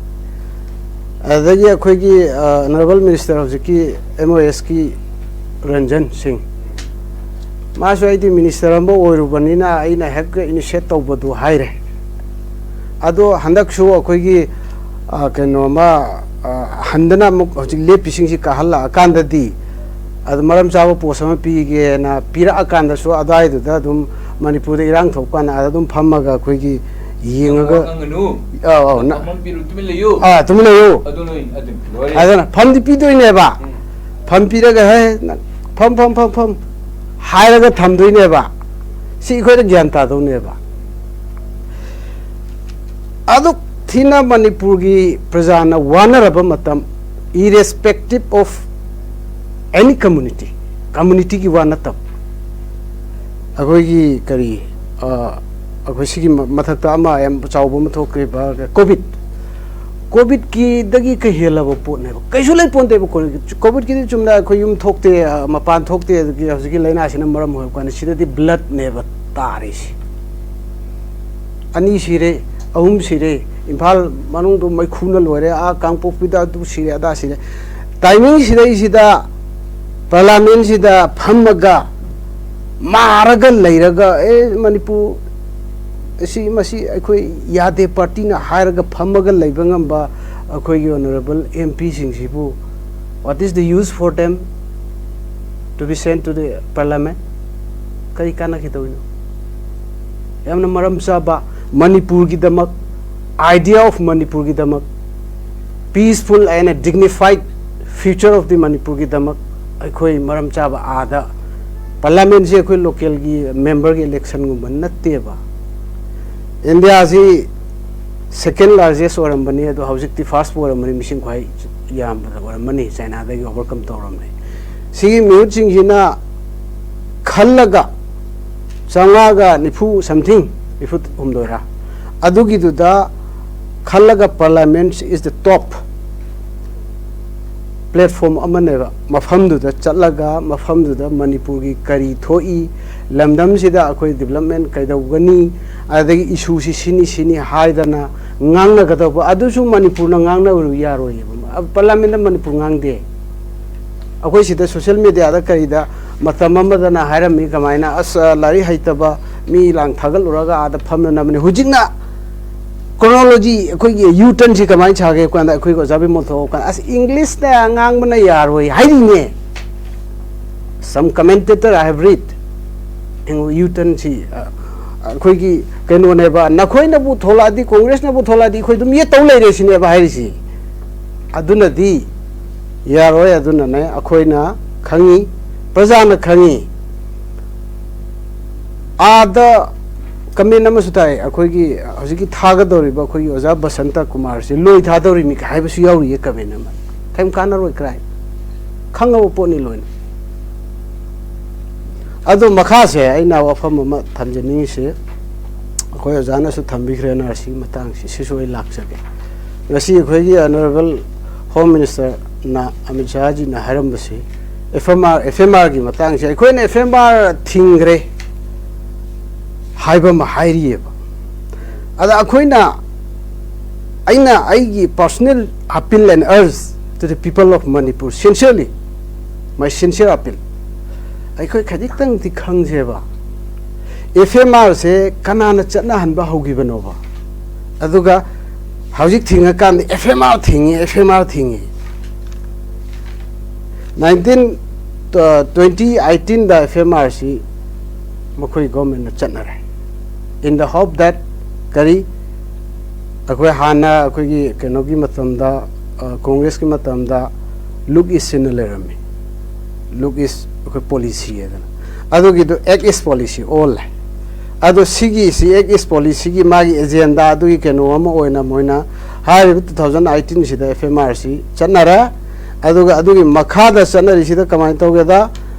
ꯑꯗꯨꯗꯒꯤ ꯑꯩꯈꯣꯏꯒꯤ, ꯑ, ꯑꯣꯅꯔꯦꯕꯜ ꯃꯤꯅꯤꯁꯇꯔ ꯍꯧꯖꯤꯛꯀꯤ ꯑꯦꯝ ꯑꯣ ꯑꯦꯁꯀꯤ ꯔꯟꯖꯟ ꯁꯤꯡ, ꯃꯥꯁꯨ ꯑꯩꯗꯤ ꯃꯤꯅꯤꯁꯇꯔ ꯑꯃ ꯑꯣꯏꯔꯨꯕꯅꯤꯅ ꯑꯩꯅ ꯍꯦꯛꯇ ꯏꯅꯤꯁꯤꯌꯦꯠ ꯇꯧꯕꯗꯨ ꯍꯥꯏꯔꯦ꯫ ꯑꯗꯣ ꯍꯟꯗꯛꯁꯨ ꯑꯩꯈꯣꯏꯒꯤ, ꯑ, ꯀꯩꯅꯣꯃ, ꯑ, ꯍꯟꯗꯅ ꯑꯃꯨꯛ ꯍꯧꯖꯤꯛ ꯂꯦꯞꯄꯤꯁꯤꯡꯁꯤ ꯀꯥꯍꯜꯂꯛꯑꯀꯥꯟꯗꯗꯤ, ꯑꯗꯨ ꯃꯔꯝ ꯆꯥꯕ ꯄꯣꯁ ꯑꯃ ꯄꯤꯒꯦꯅ ꯄꯤꯔꯛꯑꯀꯥꯟꯗꯁꯨ ꯑꯗꯨꯋꯥꯏꯗꯨꯗ ꯑꯗꯨꯝ ꯃꯅꯤꯄꯨꯔꯗ ꯏꯔꯥꯡ ꯊꯣꯛꯄ ꯀꯥꯟꯗ ꯑꯥꯗ ꯑꯗꯨꯝ ꯐꯝꯃꯒ ꯑꯩꯈꯣꯏꯒꯤ ꯌꯦꯡꯉꯒ ꯋꯥ ꯉꯥꯡꯒꯅꯨ꯫ ꯑꯧ, ꯑꯧ, ꯅ-, ꯐꯝꯐꯝ ꯄꯤꯔꯨ, ꯇꯨꯃꯤꯟ ꯂꯩꯌꯨ꯫ ꯑꯥ, ꯇꯨꯃꯤꯟ ꯂꯩꯌꯨ꯫ ꯑꯗꯨ ꯅꯣꯏ ꯑꯗꯨꯝ ꯂꯣꯏꯔꯦ꯫ ꯑꯗꯨꯅ ꯐꯝꯗꯤ ꯄꯤꯗꯣꯏꯅꯦꯕ꯫ ꯎꯝ꯫ ꯐꯝ ꯄꯤꯔꯒ, "ꯍꯦ, ꯅꯪ ꯐꯝ, ꯐꯝ, ꯐꯝ, ꯐꯝ," ꯍꯥꯏꯔꯒ ꯊꯝꯗꯣꯏꯅꯦꯕ꯫ ꯁꯤ ꯑꯩꯈꯣꯏꯅ ꯒ꯭ꯌꯥꯟ ꯇꯥꯗꯧꯅꯦꯕ꯫ ꯑꯗꯨꯛ ꯊꯤꯅ ꯃꯅꯤꯄꯨꯔꯒꯤ ꯄ꯭ꯔꯖꯥꯅ ꯋꯥꯅꯔꯕ ꯃꯇꯝ, irrespective of any community, communityꯒꯤ ꯋꯥ ꯅꯠꯇꯕ, ꯑꯩꯈꯣꯏꯒꯤ ꯀꯔꯤ, ꯑ, ꯑꯩꯈꯣꯏ ꯁꯤꯒꯤ ꯃ-, ꯃꯊꯛꯇ ꯑꯃ ꯌꯥꯝ ꯆꯥꯎꯕ ꯑꯃ ꯊꯣꯛꯈ꯭ꯔꯤꯕ ꯀꯣꯚꯤꯗ꯫ ꯀꯣꯚꯤꯗꯀꯤꯗꯒꯤ ꯀꯩ ꯍꯦꯜꯂꯕ ꯄꯣꯠꯅꯦꯕ? ꯀꯩꯁꯨ ꯂꯩ ꯄꯣꯟꯇꯦꯕ꯫ ꯀꯣ-, ꯀꯣꯚꯤꯗꯀꯤꯗꯤ ꯆꯨꯝꯅ ꯑꯩꯈꯣꯏ ꯌꯨꯝ ꯊꯣꯛꯇꯦ, ꯑ, ꯃꯄꯥꯟ ꯊꯣꯛꯇꯦ, ꯑꯗꯒꯤ ꯍꯧꯖꯤꯛꯀꯤ ꯂꯥꯏꯅꯥꯁꯤꯅ ꯃꯔꯝ ꯑꯣꯏꯔꯀꯥꯟꯗ ꯁꯤꯗꯗꯤ ꯕ꯭ꯂꯗꯅꯦꯕ ꯇꯥꯔꯤꯁꯤ꯫ ꯑꯅꯤ ꯁꯤꯔꯦ, ꯑꯍꯨꯝ ꯁꯤꯔꯦ, ꯏꯝꯐꯥꯜ ꯃꯅꯨꯡꯗꯣ ꯃꯩꯈꯨꯅ ꯂꯣꯏꯔꯦ, ꯑꯥ ꯀꯥꯡꯄꯣꯛꯄꯤꯗ ꯑꯗꯨ ꯁꯤꯔꯦ, ꯑꯗꯥ ꯁꯤꯔꯦ꯫ ꯇꯥꯏꯃꯤꯡꯁꯤꯗꯩꯁꯤꯗ ꯄꯥꯔꯂꯥꯃꯦꯟꯁꯤꯗ ꯐꯝꯃꯒ ꯃꯥꯔꯒ ꯂꯩꯔꯒ, "ꯑꯦ, ꯃꯅꯤꯄꯨꯔ ꯑꯁꯤ, ꯃꯁꯤ ꯑꯩꯈꯣꯏ ꯌꯥꯗꯦ ꯄꯥꯔꯇꯤꯅ" ꯍꯥꯏꯔꯒ ꯐꯝꯃꯒ ꯂꯩꯕ ꯉꯝꯕ ꯑꯩꯈꯣꯏꯒꯤ ꯑꯣꯅꯔꯦꯕꯜ ꯑꯦꯝ ꯄꯤꯁꯤꯡꯁꯤꯕꯨ, what is the use for them to be sent to the parliament? ꯀꯔꯤ ꯀꯥꯟꯅꯈꯤꯗꯧꯔꯤꯅꯣ? ꯌꯥꯝꯅ ꯃꯔꯝ ꯆꯥꯕ ꯃꯅꯤꯄꯨꯔꯒꯤꯗꯃꯛ, idea of ꯃꯅꯤꯄꯨꯔꯒꯤꯗꯃꯛ, peaceful and a dignified future of the ꯃꯅꯤꯄꯨꯔꯒꯤꯗꯃꯛ ꯑꯩꯈꯣꯏ ꯃꯔꯝ ꯆꯥꯕ ꯑꯥꯗ, ꯄꯥꯔꯂꯥꯃꯦꯟꯁꯦ ꯑꯩꯈꯣꯏ ꯂꯣꯀꯦꯜꯒꯤ ꯃꯦꯝꯕꯔꯒꯤ ꯏꯂꯦꯛꯁꯟꯒꯨꯝꯕ ꯅꯠꯇꯦꯕ꯫ ꯏꯟꯗꯤꯌꯥꯁꯤ second largest ꯑꯣꯏꯔꯝꯕꯅꯤ, ꯑꯗꯣ ꯍꯧꯖꯤꯛꯇꯤ first ꯑꯣꯏꯔꯝꯕꯅꯤ, ꯃꯤꯁꯤꯡ ꯈ꯭ꯋꯥꯏ ꯌꯥꯝꯕꯗ ꯑꯣꯏꯔꯝꯃꯅꯤ, ꯆꯥꯏꯅꯥꯗꯒꯤ overcome ꯇꯧꯔꯝꯃꯦ꯫ ꯁꯤꯒꯤ ꯃꯤꯍꯨꯠꯁꯤꯡꯁꯤꯅ ꯈꯜꯂꯒ ꯆꯥꯝꯃꯉꯥꯒ ꯅꯤꯐꯨ something, ꯅꯤꯐꯨ ꯍꯨꯝꯗꯣꯏꯔꯥ, ꯑꯗꯨꯒꯤꯗꯨꯗ ꯈꯜꯂꯒ parliament is the top platform ꯑꯃꯅꯦꯕ꯫ ꯃꯐꯝꯗꯨꯗ ꯆꯠꯂꯒ ꯃꯐꯝꯗꯨꯗ ꯃꯅꯤꯄꯨꯔꯒꯤ ꯀꯔꯤ ꯊꯣꯛꯏ, ꯂꯝꯗꯝꯁꯤꯗ ꯑꯩꯈꯣꯏ development ꯀꯩꯗꯧꯒꯅꯤ, ꯑꯗꯒꯤ ꯏꯁꯨꯁꯤ ꯁꯤꯅꯤ ꯁꯤꯅꯤ ꯍꯥꯏꯗꯅ ꯉꯥꯡꯅꯒꯗꯧꯕ, ꯑꯗꯨꯁꯨ ꯃꯅꯤꯄꯨꯔꯅ ꯉꯥꯡꯅꯔꯨ ꯌꯥꯔꯣꯏꯌꯦꯕ꯫ ꯄꯥꯔꯂꯥꯃꯦꯟꯗ ꯃꯅꯤꯄꯨꯔ ꯉꯥꯡꯗꯦ꯫ ꯑꯩꯈꯣꯏ ꯁꯤꯗ social mediaꯗ ꯀꯔꯤꯗ ꯃꯇꯝ ꯑꯃꯗꯅ ꯍꯥꯏꯔꯝꯃꯤ ꯀꯃꯥꯏꯅ, "ꯑꯁ, ꯂꯥꯏꯔꯤꯛ ꯍꯩꯇꯕ ꯃꯤ ꯂꯥꯡ ꯊꯥꯒꯠꯂꯨꯔꯒ ꯑꯥꯗ ꯐꯝꯅꯅꯕꯅꯤ"꯫ ꯍꯧꯖꯤꯛꯅ chronology, ꯑꯩꯈꯣꯏꯒꯤ U-turnꯁꯤ ꯀꯃꯥꯏꯅ ꯁꯥꯒꯦ ꯍꯥꯏꯕ ꯀꯥꯟꯗ, ꯑꯩꯈꯣꯏꯒꯤ ꯑꯣꯖꯥ ꯕꯤꯃꯣꯜ ꯊꯣꯛꯂꯛꯄ ꯀꯥꯟꯗ, "ꯑꯁ, Englishꯇ ꯉꯥꯡꯕꯅ ꯌꯥꯔꯣꯏ" ꯍꯥꯏꯔꯤꯅꯦ꯫ Some commentator I have read, U-turnꯁꯤ, ꯑ, ꯑꯩꯈꯣꯏꯒꯤ ꯀꯩꯅꯣꯅꯦꯕ, "ꯅꯈꯣꯏꯅꯕꯨ ꯊꯣꯛꯂꯛꯑꯗꯤ, ꯀꯣꯡꯒ꯭ꯔꯦꯁꯅꯕꯨ ꯊꯣꯛꯂꯛꯑꯗꯤ ꯑꯩꯈꯣꯏ ꯑꯗꯨꯝ ꯌꯦꯠ ꯇꯧ ꯂꯩꯔꯦ" ꯁꯤꯅꯦꯕ ꯍꯥꯏꯔꯤꯁꯤ꯫ ꯑꯗꯨꯅꯗꯤ ꯌꯥꯔꯣꯏ꯫ ꯑꯗꯨꯅꯅꯦ ꯑꯩꯈꯣꯏꯅ ꯈꯪꯉꯤ, ꯄ꯭ꯔꯖꯥꯅ ꯈꯪꯉꯤ꯫ ꯑꯥꯗ comment ꯑꯃꯁꯨ ꯇꯥꯏ, ꯑꯩꯈꯣꯏꯒꯤ ꯍꯧꯖꯤꯛꯀꯤ ꯊꯥꯒꯗꯧꯔꯤꯕ ꯑꯩꯈꯣꯏꯒꯤ ꯑꯣꯖꯥ ꯕꯁꯟꯇ ꯀꯨꯃꯥꯔꯁꯦ ꯂꯣꯏ ꯊꯥꯗꯧꯔꯤꯃꯤ ꯍꯥꯏꯕꯁꯨ ꯌꯥꯎꯔꯤꯌꯦ comment ꯑꯃ꯫ ꯀꯩꯝ ꯀꯥꯟꯅꯔꯣꯏ ꯀꯔꯥꯏ? ꯈꯪꯉꯕ ꯄꯣꯠꯅꯤ ꯂꯣꯏꯅ꯫ ꯑꯗꯣ ꯃꯈꯥꯁꯦ ꯑꯩꯅ ꯋꯥꯐꯝ ꯑꯃ ꯊꯝꯖꯅꯤꯡꯉꯤꯁꯤ, ꯑꯩꯈꯣꯏ ꯑꯣꯖꯥꯅꯁꯨ ꯊꯝꯕꯤꯈ꯭ꯔꯦ ꯑꯦꯟ ꯑꯥꯔ ꯁꯤꯒꯤ ꯃꯇꯥꯡꯁꯤ, ꯁꯤꯁꯨ ꯑꯩ ꯂꯥꯛꯆꯒꯦ꯫ ꯉꯁꯤ ꯑꯩꯈꯣꯏꯒꯤ ꯑꯣꯅꯔꯦꯕꯜ ꯍꯣꯝ ꯃꯤꯅꯤꯁꯇꯔꯅ, ꯑꯃꯤꯠ ꯁꯥꯍꯖꯤꯅ ꯍꯥꯏꯔꯝꯕꯁꯤ, F M R, F M ꯑꯥꯔꯒꯤ ꯃꯇꯥꯡꯁꯦ, ꯑꯩꯈꯣꯏꯅ ꯑꯦꯐ ꯑꯦꯝ ꯑꯥꯔ ꯊꯤꯡꯈ꯭ꯔꯦ ꯍꯥꯏꯕ ꯑꯃ ꯍꯥꯏꯔꯤꯑꯕ꯫ ꯑꯗ ꯑꯩꯈꯣꯏꯅ, ꯑꯩꯅ ꯑꯩꯒꯤ personal appeal and urge to the people of Manipur, sincerely, my sincere appeal, ꯑꯩꯈꯣꯏ ꯈꯖꯤꯛꯇꯪꯗꯤ ꯈꯪꯁꯦꯕ, ꯑꯦꯐ ꯑꯦꯝ ꯑꯥꯔꯁꯦ ꯀꯅꯥꯅ ꯆꯠꯅꯍꯟꯕ ꯍꯧꯈꯤꯕꯅꯣꯕ? ꯑꯗꯨꯒ ꯍꯧꯖꯤꯛ ꯊꯤꯡꯉꯀꯥꯟꯗ ꯑꯦꯐ ꯑꯦꯝ ꯑꯥꯔ ꯊꯤꯡꯉꯤ, ꯑꯦꯐ ꯑꯦꯝ ꯑꯥꯔ ꯊꯤꯡꯉꯤ꯫ ꯅꯥꯏꯟꯇꯤꯟ, ꯇ꯭ꯋꯦꯟꯇꯤ ꯑꯩꯠꯇꯤꯟꯗ ꯑꯦꯐ ꯑꯦꯝ ꯑꯥꯔꯁꯤ ꯃꯈꯣꯏ ꯒꯣꯔꯃꯦꯟꯅ ꯆꯠꯅꯔꯦ, in the hope that, ꯀꯔꯤ, ꯑꯩꯈꯣꯏ ꯍꯥꯟꯅ ꯑꯩꯈꯣꯏꯒꯤ ꯀꯩꯅꯣꯒꯤ ꯃꯇꯝꯗ, ꯑ, ꯀꯣꯡꯒ꯭ꯔꯦꯁꯀꯤ ꯃꯇꯝꯗ ꯂꯨꯛ ꯏꯁ ꯍꯥꯏꯅ ꯂꯩꯔꯝꯃꯤ, ꯂꯨꯛ ꯏꯁ ꯑꯩꯈꯣꯏ ꯄꯣꯂꯤꯁꯤ ꯍꯥꯏꯗꯅ꯫ ꯑꯗꯨꯒꯤꯗꯨ ꯑꯦꯛ ꯏꯁ ꯄꯣꯂꯤꯁꯤ ꯑꯣꯜꯂꯦ꯫ ꯑꯗꯣ ꯁꯤꯒꯤ, ꯁꯤ ꯑꯦꯛ ꯏꯁ ꯄꯣꯂꯤꯁꯤꯒꯤ ꯃꯥꯒꯤ ꯑꯦꯖꯦꯟꯗꯥ ꯑꯗꯨꯒꯤ ꯀꯩꯅꯣ ꯑꯃ ꯑꯣꯏꯅ ꯃꯣꯏꯅ ꯍꯥꯏꯔꯤꯕ ꯇꯨ ꯊꯥꯎꯖꯟ ꯑꯩꯠꯇꯤꯟꯁꯤꯗ ꯑꯦꯐ ꯑꯦꯝ ꯑꯥꯔꯁꯤ ꯆꯠꯅꯔꯦ꯫ ꯑꯗꯨꯒ ꯑꯗꯨꯒꯤ ꯃꯈꯥꯗ ꯆꯠꯅꯔꯤꯁꯤꯗ ꯀꯃꯥꯏꯅ ꯇꯧꯒꯦꯗ,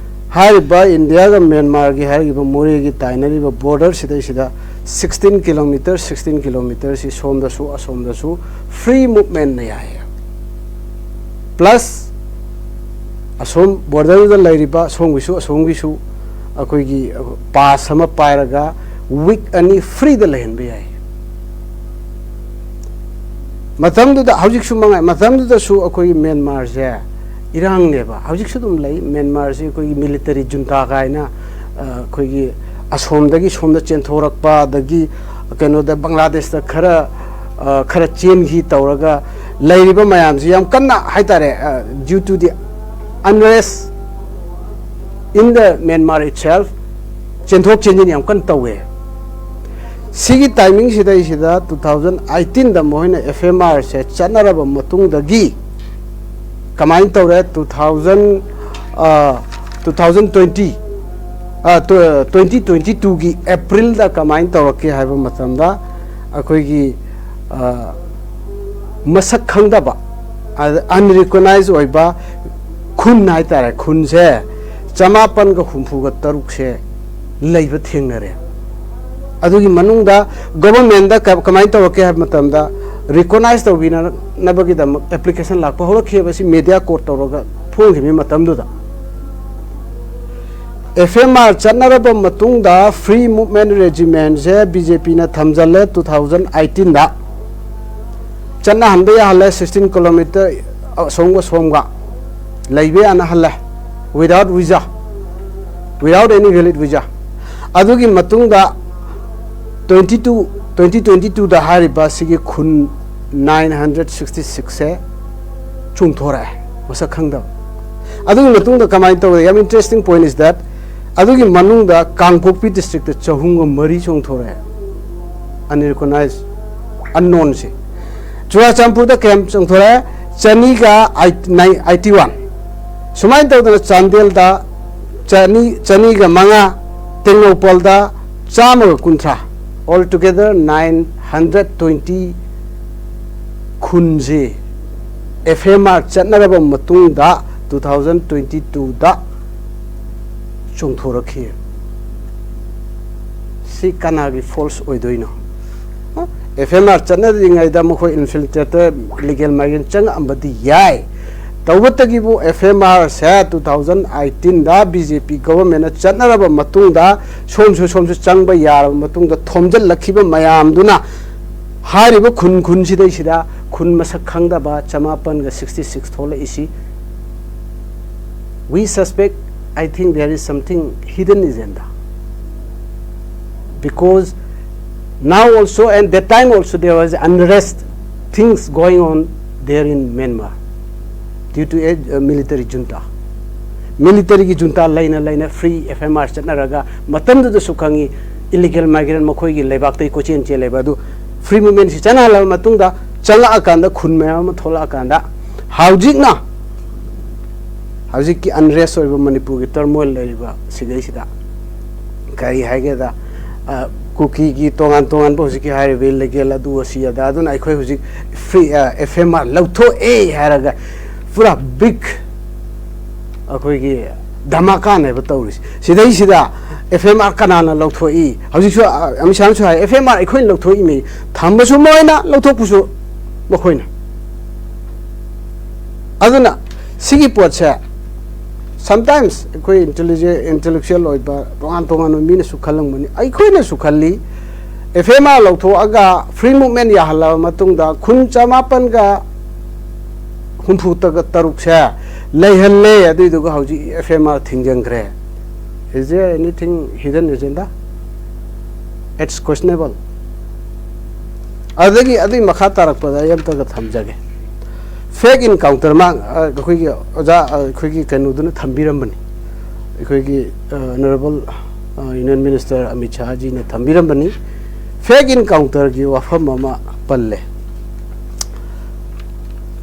ꯍꯥꯏꯔꯤꯕ ꯏꯟꯗꯤꯌꯥꯒ ꯃ꯭ꯌꯥꯟꯃꯥꯔꯒꯤ ꯍꯥꯏꯔꯤꯕ ꯃꯣꯔꯦꯒꯤ ꯇꯥꯏꯅꯔꯤꯕ ꯕꯣꯔꯗꯔ ꯁꯤꯗꯩꯁꯤꯗ ꯁꯤꯛꯁꯇꯤꯟ ꯀꯤꯂꯣꯃꯤꯇꯔ, ꯁꯤꯛꯁꯇꯤꯟ ꯀꯤꯂꯣꯃꯤꯇꯔꯁꯤ ꯁꯣꯝꯗꯁꯨ ꯑꯁꯣꯝꯗꯁꯨ ꯐ꯭ꯔꯤ ꯃꯨꯞꯃꯦꯟꯅ ꯌꯥꯏꯌꯦ꯫ ꯄ꯭ꯂꯁ ꯑꯁꯣꯝ ꯕꯣꯔꯗꯔꯗ ꯂꯩꯔꯤꯕ ꯑꯁꯣꯝꯒꯤꯁꯨ ꯑꯁꯣꯝꯒꯤꯁꯨ ꯑꯩꯈꯣꯏꯒꯤ ꯄꯥꯁ ꯑꯃ ꯄꯥꯏꯔꯒ ꯋꯤꯛ ꯑꯅꯤ ꯐ꯭ꯔꯤꯗ ꯂꯩꯍꯟꯕ ꯌꯥꯏ꯫ ꯃꯇꯝꯗꯨꯗ, ꯍꯧꯖꯤꯛꯁꯨ ꯃꯉꯥꯏ, ꯃꯇꯝꯗꯨꯗꯁꯨ ꯑꯩꯈꯣꯏꯒꯤ ꯃ꯭ꯌꯥꯟꯃꯥꯔꯁꯦ ꯏꯔꯥꯡꯅꯦꯕ, ꯍꯧꯖꯤꯛꯁꯨ ꯑꯗꯨꯝ ꯂꯩ꯫ ꯃ꯭ꯌꯥꯟꯃꯥꯔꯁꯦ ꯑꯩꯈꯣꯏꯒꯤ ꯃꯤꯂꯤꯇꯔꯤ ꯖꯨꯟꯇꯥ ꯀꯥꯏꯅ, ꯑ, ꯑꯩꯈꯣꯏꯒꯤ ꯑꯁꯣꯝꯗꯒꯤ ꯁꯣꯝꯗ ꯆꯦꯟꯊꯣꯔꯛꯄ, ꯑꯗꯒꯤ ꯀꯩꯅꯣꯗ ꯕꯪꯒ꯭ꯂꯥꯗꯦꯁꯇ ꯈꯔ, ꯑ, ꯈꯔ ꯆꯦꯟꯈꯤ ꯇꯧꯔꯒ ꯂꯩꯔꯤꯕ ꯃꯌꯥꯝꯁꯤ ꯌꯥꯝ ꯀꯟꯅ ꯍꯥꯏꯇꯥꯔꯦ, ꯑ, due to the unrest in the Myanmar itself, ꯆꯦꯟꯊꯣꯛ ꯆꯦꯟꯁꯤꯟ ꯌꯥꯝ ꯀꯟꯅ ꯇꯧꯋꯦ꯫ ꯁꯤꯒꯤ ꯇꯥꯏꯃꯤꯡꯁꯤꯗꯩꯁꯤꯗ ꯇꯨ ꯊꯥꯎꯖꯟ ꯑꯩꯠꯇꯤꯟꯗ ꯃꯈꯣꯏꯅ ꯑꯦꯐ ꯑꯦꯝ ꯑꯥꯔꯁꯦ ꯆꯠꯅꯔꯕ ꯃꯇꯨꯡꯗꯒꯤ ꯀꯃꯥꯏꯅ ꯇꯧꯔꯦ? Two thousand, two thousand twenty, twenty twenty ꯇꯨꯒꯤ ꯑꯦꯄ꯭ꯔꯤꯜꯗ ꯀꯃꯥꯏꯅ ꯇꯧꯔꯛꯀꯦ ꯍꯥꯏꯕ ꯃꯇꯝꯗ, ꯑꯩꯈꯣꯏꯒꯤ, ꯑ, ꯃꯁꯛ ꯈꯪꯗꯕ, ꯑꯟꯔꯤꯀꯣꯛꯅꯥꯏꯖ ꯑꯣꯏꯕ ꯈꯨꯟ ꯍꯥꯏꯇꯥꯔꯦ, ꯈꯨꯟꯁꯦ ꯆꯃꯥꯄꯟꯒ ꯍꯨꯝꯐꯨꯒ ꯇꯔꯨꯛꯁꯦ ꯂꯩꯕ ꯊꯦꯡꯅꯔꯦ꯫ ꯑꯗꯨꯒꯤ ꯃꯅꯨꯡꯗ ꯒꯣꯚꯔꯟꯃꯦꯟꯗ ꯀ-, ꯀꯃꯥꯏꯅ ꯇꯧꯔꯛꯀꯦ ꯍꯥꯏꯕ ꯃꯇꯝꯗ, ꯔꯤꯀꯣꯛꯅꯥꯏꯖ ꯇꯧꯕꯤꯅꯅꯕꯒꯤꯗꯃꯛ ꯑꯦꯄ꯭ꯂꯤꯀꯦꯁꯟ ꯂꯥꯛꯄ ꯍꯧꯔꯛꯈꯤꯕ ꯑꯁꯤ ꯃꯦꯗꯤꯌꯥ ꯀꯣꯔꯠ ꯇꯧꯔꯒ ꯐꯣꯡꯈꯤꯕ ꯃꯇꯝꯗꯨꯗ꯫ ꯑꯦꯐ ꯑꯦꯝ ꯑꯥꯔ ꯆꯠꯅꯔꯕ ꯃꯇꯨꯡꯗ, ꯐ꯭ꯔꯤ ꯃꯨꯚꯃꯦꯟ ꯔꯦꯖꯤꯃꯦꯟꯁꯦ ꯕꯤ ꯖꯦ ꯄꯤꯅ ꯊꯝꯖꯜꯂꯦ ꯇꯨ ꯊꯥꯎꯖꯟ ꯑꯩꯠꯇꯤꯟꯗ꯫ ꯆꯠꯅꯍꯟꯕ ꯌꯥꯍꯜꯂꯦ, ꯁꯤꯛꯁꯇꯤꯟ ꯀꯤꯂꯣꯃꯤꯇꯔ ꯑꯁꯣꯝꯒ ꯁꯣꯝꯒ ꯂꯩꯕ ꯌꯥꯅꯍꯜꯂꯦ, without visa, without any valid visa꯫ ꯑꯗꯨꯒꯤ ꯃꯇꯨꯡꯗ ꯇ꯭ꯋꯦꯟꯇꯤ ꯇꯨ, ꯇ꯭ꯋꯦꯟꯇꯤ ꯇ꯭ꯋꯦꯟꯇꯤ ꯇꯨꯗ ꯍꯥꯏꯔꯤꯕ ꯁꯤꯒꯤ ꯈꯨꯟ ꯅꯥꯏꯟ ꯍꯟꯗ꯭ꯔꯦꯠ ꯁꯤꯛꯁꯇꯤ ꯁꯤꯛꯁꯁꯦ ꯆꯣꯡꯊꯣꯔꯛꯑꯦ, ꯃꯁꯛ ꯈꯪꯗꯕ꯫ ꯑꯗꯨꯒꯤ ꯃꯇꯨꯡꯗ ꯀꯃꯥꯏꯅ ꯇꯧꯔꯦ? ꯌꯥꯝ interesting point is that, ꯑꯗꯨꯒꯤ ꯃꯅꯨꯡꯗ ꯀꯥꯡꯄꯣꯛꯄꯤ ꯗꯤꯁꯇ꯭ꯔꯤꯛꯇ ꯆꯍꯨꯝꯒ ꯃꯔꯤ ꯆꯣꯡꯊꯣꯔꯛꯑꯦ, unrecognized, unknownꯁꯦ꯫ ꯆꯨꯔꯥꯆꯥꯟꯄꯨꯔꯗ ꯀꯌꯥꯝ ꯆꯣꯡꯊꯣꯔꯛꯑꯦ? ꯆꯅꯤꯒ ꯑꯩꯠꯇꯤ ꯋꯥꯟ꯫ ꯁꯨꯃꯥꯏꯅ ꯇꯧꯗꯅ ꯆꯥꯟꯗꯦꯜꯗ ꯆꯅꯤ, ꯆꯅꯤꯒ ꯃꯉꯥ, ꯇꯦꯡꯅꯧꯄꯜꯗ ꯆꯥꯝꯃꯒ ꯀꯨꯟꯊ꯭ꯔꯥ, altogether nine hundred twenty ꯈꯨꯟꯁꯤ ꯑꯦꯐ ꯑꯦꯝ ꯑꯥꯔ ꯆꯠꯅꯔꯕ ꯃꯇꯨꯡꯗ ꯇꯨ ꯊꯥꯎꯖꯟ ꯇ꯭ꯋꯦꯟꯇꯤ ꯇꯨꯗ ꯆꯣꯡꯊꯣꯔꯛꯈꯤ꯫ ꯁꯤ ꯀꯅꯥꯒꯤ ꯐꯣꯜꯁ ꯑꯣꯏꯗꯣꯏꯅꯣ? ꯑꯦꯐ ꯑꯦꯝ ꯑꯥꯔ ꯆꯠꯅꯗ꯭ꯔꯤꯉꯩꯗ ꯃꯈꯣꯏ ꯏꯟꯐꯤꯜꯇ꯭ꯔꯦꯇꯔ, ꯏꯂꯤꯒꯦꯜ ꯃꯥꯏꯒ꯭ꯔꯦꯟ ꯆꯪꯉꯛꯑꯝꯕꯗꯤ ꯌꯥꯏ꯫ ꯇꯧꯕꯇꯒꯤꯕꯨ ꯑꯦꯐ ꯑꯦꯝ ꯑꯥꯔꯁꯦ ꯇꯨ ꯊꯥꯎꯖꯟ ꯑꯩꯠꯇꯤꯟꯗ ꯕꯤ ꯖꯦ ꯄꯤ ꯒꯣꯚꯔꯟꯃꯦꯟꯅ ꯆꯠꯅꯔꯕ ꯃꯇꯨꯡꯗ, ꯁꯣꯝꯁꯨ ꯁꯣꯝꯁꯨ ꯆꯪꯕ ꯌꯥꯔꯕ ꯃꯇꯨꯡꯗ, ꯊꯣꯝꯖꯤꯜꯂꯛꯈꯤꯕ ꯃꯌꯥꯝꯗꯨꯅ ꯍꯥꯏꯔꯤꯕ ꯈꯨꯟ ꯈꯨꯟꯁꯤꯗꯩꯁꯤꯗ ꯈꯨꯟ ꯃꯁꯛ ꯈꯪꯗꯕ ꯆꯃꯥꯄꯟꯒ ꯁꯤꯛꯁꯇꯤ ꯁꯤꯛꯁ ꯊꯣꯛꯂꯛꯏꯁꯤ꯫ We suspect, I think there is something hidden agenda. Because now also and that time also there was unrest things going on there in Myanmar due to a, a military junta. ꯃꯤꯂꯤꯇꯔꯤꯒꯤ ꯖꯨꯟꯇꯥ ꯂꯩꯅ ꯂꯩꯅ free F M R ꯆꯠꯅꯔꯒ, ꯃꯇꯝꯗꯨꯗꯁꯨ ꯈꯪꯉꯤ, illegal migraine ꯃꯈꯣꯏꯒꯤ ꯂꯩꯕꯥꯛꯇꯒꯤ ꯀꯣꯏꯆꯦꯟ ꯆꯦꯜꯂꯦꯕ꯫ ꯑꯗꯨ free ꯃꯨꯚꯃꯦꯟꯁꯤ ꯆꯠꯅꯍꯜꯂꯕ ꯃꯇꯨꯡꯗ, ꯆꯪꯂꯛꯑꯀꯥꯟꯗ ꯈꯨꯟ ꯃꯌꯥꯝ ꯑꯃ ꯊꯣꯛꯂꯛꯑꯀꯥꯟꯗ, ꯍꯧꯖꯤꯛꯅ, ꯍꯧꯖꯤꯛꯀꯤ ꯑꯟꯔꯦꯁ ꯑꯣꯏꯕ ꯃꯅꯤꯄꯨꯔꯒꯤ ꯇꯔꯃꯣꯏꯜ ꯂꯩꯔꯤꯕ ꯁꯤꯗꯩꯁꯤꯗ ꯀꯔꯤ ꯍꯥꯏꯒꯦꯗ, ꯑ, ꯀꯨꯀꯤꯒꯤ ꯇꯣꯉꯥꯟ ꯇꯣꯉꯥꯟꯕ ꯍꯧꯖꯤꯛꯀꯤ ꯍꯥꯏꯔꯤꯕ ꯏꯂꯤꯒꯦꯜ ꯑꯗꯨ ꯑꯁꯤ ꯑꯗꯥ, ꯑꯗꯨꯅ ꯑꯩꯈꯣꯏ ꯍꯧꯖꯤꯛ ꯐ꯭ꯔꯤ, ꯑ, ꯑꯦꯐ ꯑꯦꯝ ꯑꯥꯔ ꯂꯧꯊꯣꯛꯑꯦ ꯍꯥꯏꯔꯒ ꯄꯨꯔꯥ ꯕꯤꯛ ꯑꯩꯈꯣꯏꯒꯤ ꯙꯃꯥꯀꯥꯅꯦꯕ ꯇꯧꯔꯤꯁꯦ꯫ ꯁꯤꯗꯩꯁꯤꯗ F M R ꯀꯅꯥꯅ ꯂꯧꯊꯣꯛꯏ? ꯍꯧꯖꯤꯛꯁꯨ ꯑ, ꯑꯃꯤꯠ ꯁꯥꯍꯅꯁꯨ ꯍꯥꯏ, F M R ꯑꯩꯈꯣꯏꯅ ꯂꯧꯊꯣꯛꯏꯃꯤ꯫ ꯊꯝꯕꯁꯨ ꯃꯣꯏꯅ, ꯂꯧꯊꯣꯛꯄꯁꯨ ꯃꯈꯣꯏꯅ꯫ ꯑꯗꯨꯅ ꯁꯤꯒꯤ ꯄꯣꯠꯁꯦ sometimes ꯑꯩꯈꯣꯏ intelligent, intellectual ꯑꯣꯏꯕ ꯇꯣꯉꯥꯟ ꯇꯣꯉꯥꯟꯕ ꯃꯤꯅꯁꯨ ꯈꯜꯂꯝꯒꯅꯤ, ꯑꯩꯈꯣꯏꯅꯁꯨ ꯈꯜꯂꯤ꯫ F M R ꯂꯧꯊꯣꯛꯑꯒ free movement ꯌꯥꯍꯜꯂꯕ ꯃꯇꯨꯡꯗ ꯈꯨꯟ ꯆꯃꯥꯄꯟꯒ ꯍꯨꯝꯐꯨ ꯇꯔꯨꯛꯁꯦ ꯂꯩꯍꯜꯂꯦ, ꯑꯗꯨꯏꯗꯨꯒ ꯍꯧꯖꯤꯛ F M R ꯊꯤꯡꯖꯤꯟꯈ꯭ꯔꯦ꯫ Is there anything hidden agenda? It's questionable. ꯑꯗꯒꯤ ꯑꯗꯨꯏ ꯃꯈꯥ ꯇꯥꯔꯛꯄꯗ ꯑꯩ ꯑꯝꯇꯒ ꯊꯝꯖꯒꯦ꯫ Fake encounter ꯃꯥ, ꯑ, ꯑꯩꯈꯣꯏꯒꯤ ꯑꯣꯖꯥ, ꯑ, ꯑꯩꯈꯣꯏꯒꯤ ꯀꯩꯅꯣꯗꯨꯅ ꯊꯝꯕꯤꯔꯝꯕꯅꯤ, ꯑꯩꯈꯣꯏꯒꯤ, ꯑ, Honorable, ꯑ, Union Minister ꯑꯃꯤꯠ ꯁꯥꯍꯖꯤꯅ ꯊꯝꯕꯤꯔꯝꯕꯅꯤ꯫ Fake encounterꯒꯤ ꯋꯥꯐꯝ ꯑꯃ ꯄꯜꯂꯦ꯫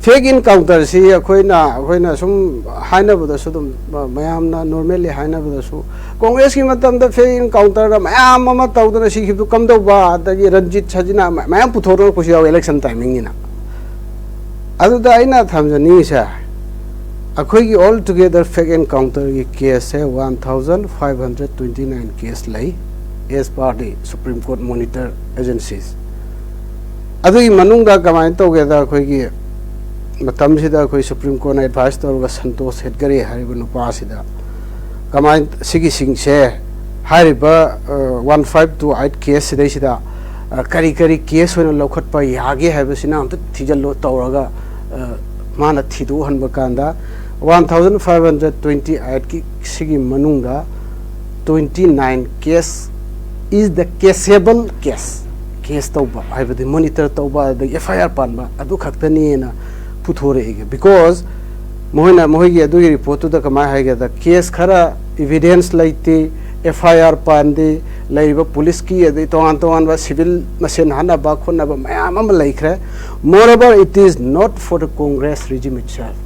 Fake encounterꯁꯤ ꯑꯩꯈꯣꯏꯅ, ꯑꯩꯈꯣꯏꯅ ꯁꯨꯝ ꯍꯥꯏꯅꯕꯗꯁꯨ ꯑꯗꯨꯝ, ꯑ, ꯃꯌꯥꯝꯅ normally ꯍꯥꯏꯅꯕꯗꯁꯨ, ꯀꯣꯡꯒ꯭ꯔꯦꯁꯀꯤ ꯃꯇꯝꯗ fake encounterꯒ ꯃꯌꯥꯝ ꯑꯃ ꯇꯧꯗꯅ ꯁꯤꯈꯤꯕꯗꯨ ꯀꯝꯗꯧꯕ, ꯑꯗꯒꯤ ꯔꯟꯖꯤꯠ ꯁꯖꯤꯅꯥ ꯃ-, ꯃꯌꯥꯝ ꯄꯨꯊꯣꯔꯛꯄꯁꯨ ꯌꯥꯎꯋꯤ election timingꯅꯤꯅ꯫ ꯑꯗꯨꯗ ꯑꯩꯅ ꯊꯝꯖꯅꯤꯡꯉꯤꯁꯦ, ꯑꯩꯈꯣꯏꯒꯤ all together fake encounterꯒꯤ caseꯁꯦ one thousand five hundred twenty nine case ꯂꯩ, as per the Supreme Court monitor agencies꯫ ꯑꯗꯨꯒꯤ ꯃꯅꯨꯡꯗ ꯀꯃꯥꯏꯅ ꯇꯧꯒꯦꯗ, ꯑꯩꯈꯣꯏꯒꯤ ꯃꯇꯝꯁꯤꯗ ꯑꯩꯈꯣꯏ Supreme Courtꯅ advise ꯇꯧꯔꯒ ꯁꯟꯇꯣꯁ ꯍꯦꯠꯒꯔꯦ ꯍꯥꯏꯔꯤꯕ ꯅꯨꯄꯥꯁꯤꯗ ꯀꯃꯥꯏꯅ, ꯁꯤꯒꯤꯁꯤꯡꯁꯦ, ꯍꯥꯏꯔꯤꯕ, ꯑ, one five two eight case ꯁꯤꯗꯩꯁꯤꯗ, ꯑ, ꯀꯔꯤ ꯀꯔꯤ case ꯑꯣꯏꯅ ꯂꯧꯈꯠꯄ ꯌꯥꯒꯦ ꯍꯥꯏꯕꯁꯤꯅ ꯑꯝꯇ ꯊꯤꯖꯤꯜꯂꯣ ꯇꯧꯔꯒ, ꯑ, ꯃꯥꯅ ꯊꯤꯗꯣꯛꯍꯟꯕ ꯀꯥꯟꯗ one thousand five hundred twenty eightꯀꯤ ꯁꯤꯒꯤ ꯃꯅꯨꯡꯗ twenty nine case is the caseable case꯫ Case ꯇꯧꯕ ꯍꯥꯏꯕꯗꯤ monitor ꯇꯧꯕ, ꯑꯗꯒꯤ F I R ꯄꯥꯟꯕ ꯑꯗꯨ ꯈꯛꯇꯅꯦꯅ ꯄꯨꯊꯣꯔꯛꯏ꯫ Because ꯃꯈꯣꯏꯅ, ꯃꯈꯣꯏꯒꯤ ꯑꯗꯨꯒꯤ reportꯇꯨꯗ ꯀꯃꯥꯏꯅ ꯍꯥꯏꯒꯦꯗ, case ꯈꯔ evidence ꯂꯩꯇꯦ, F I R ꯄꯥꯟꯗꯦ, ꯂꯩꯔꯤꯕ policeꯀꯤ ꯑꯗꯩ ꯇꯣꯉꯥꯟ ꯇꯣꯉꯥꯟꯕ civil ꯃꯁꯦꯟ ꯍꯥꯠꯅꯕ ꯈꯣꯠꯅꯕ ꯃꯌꯥꯝ ꯑꯃ ꯂꯩꯈ꯭ꯔꯦ꯫ Moreover, it is not for the Congress regime itself꯫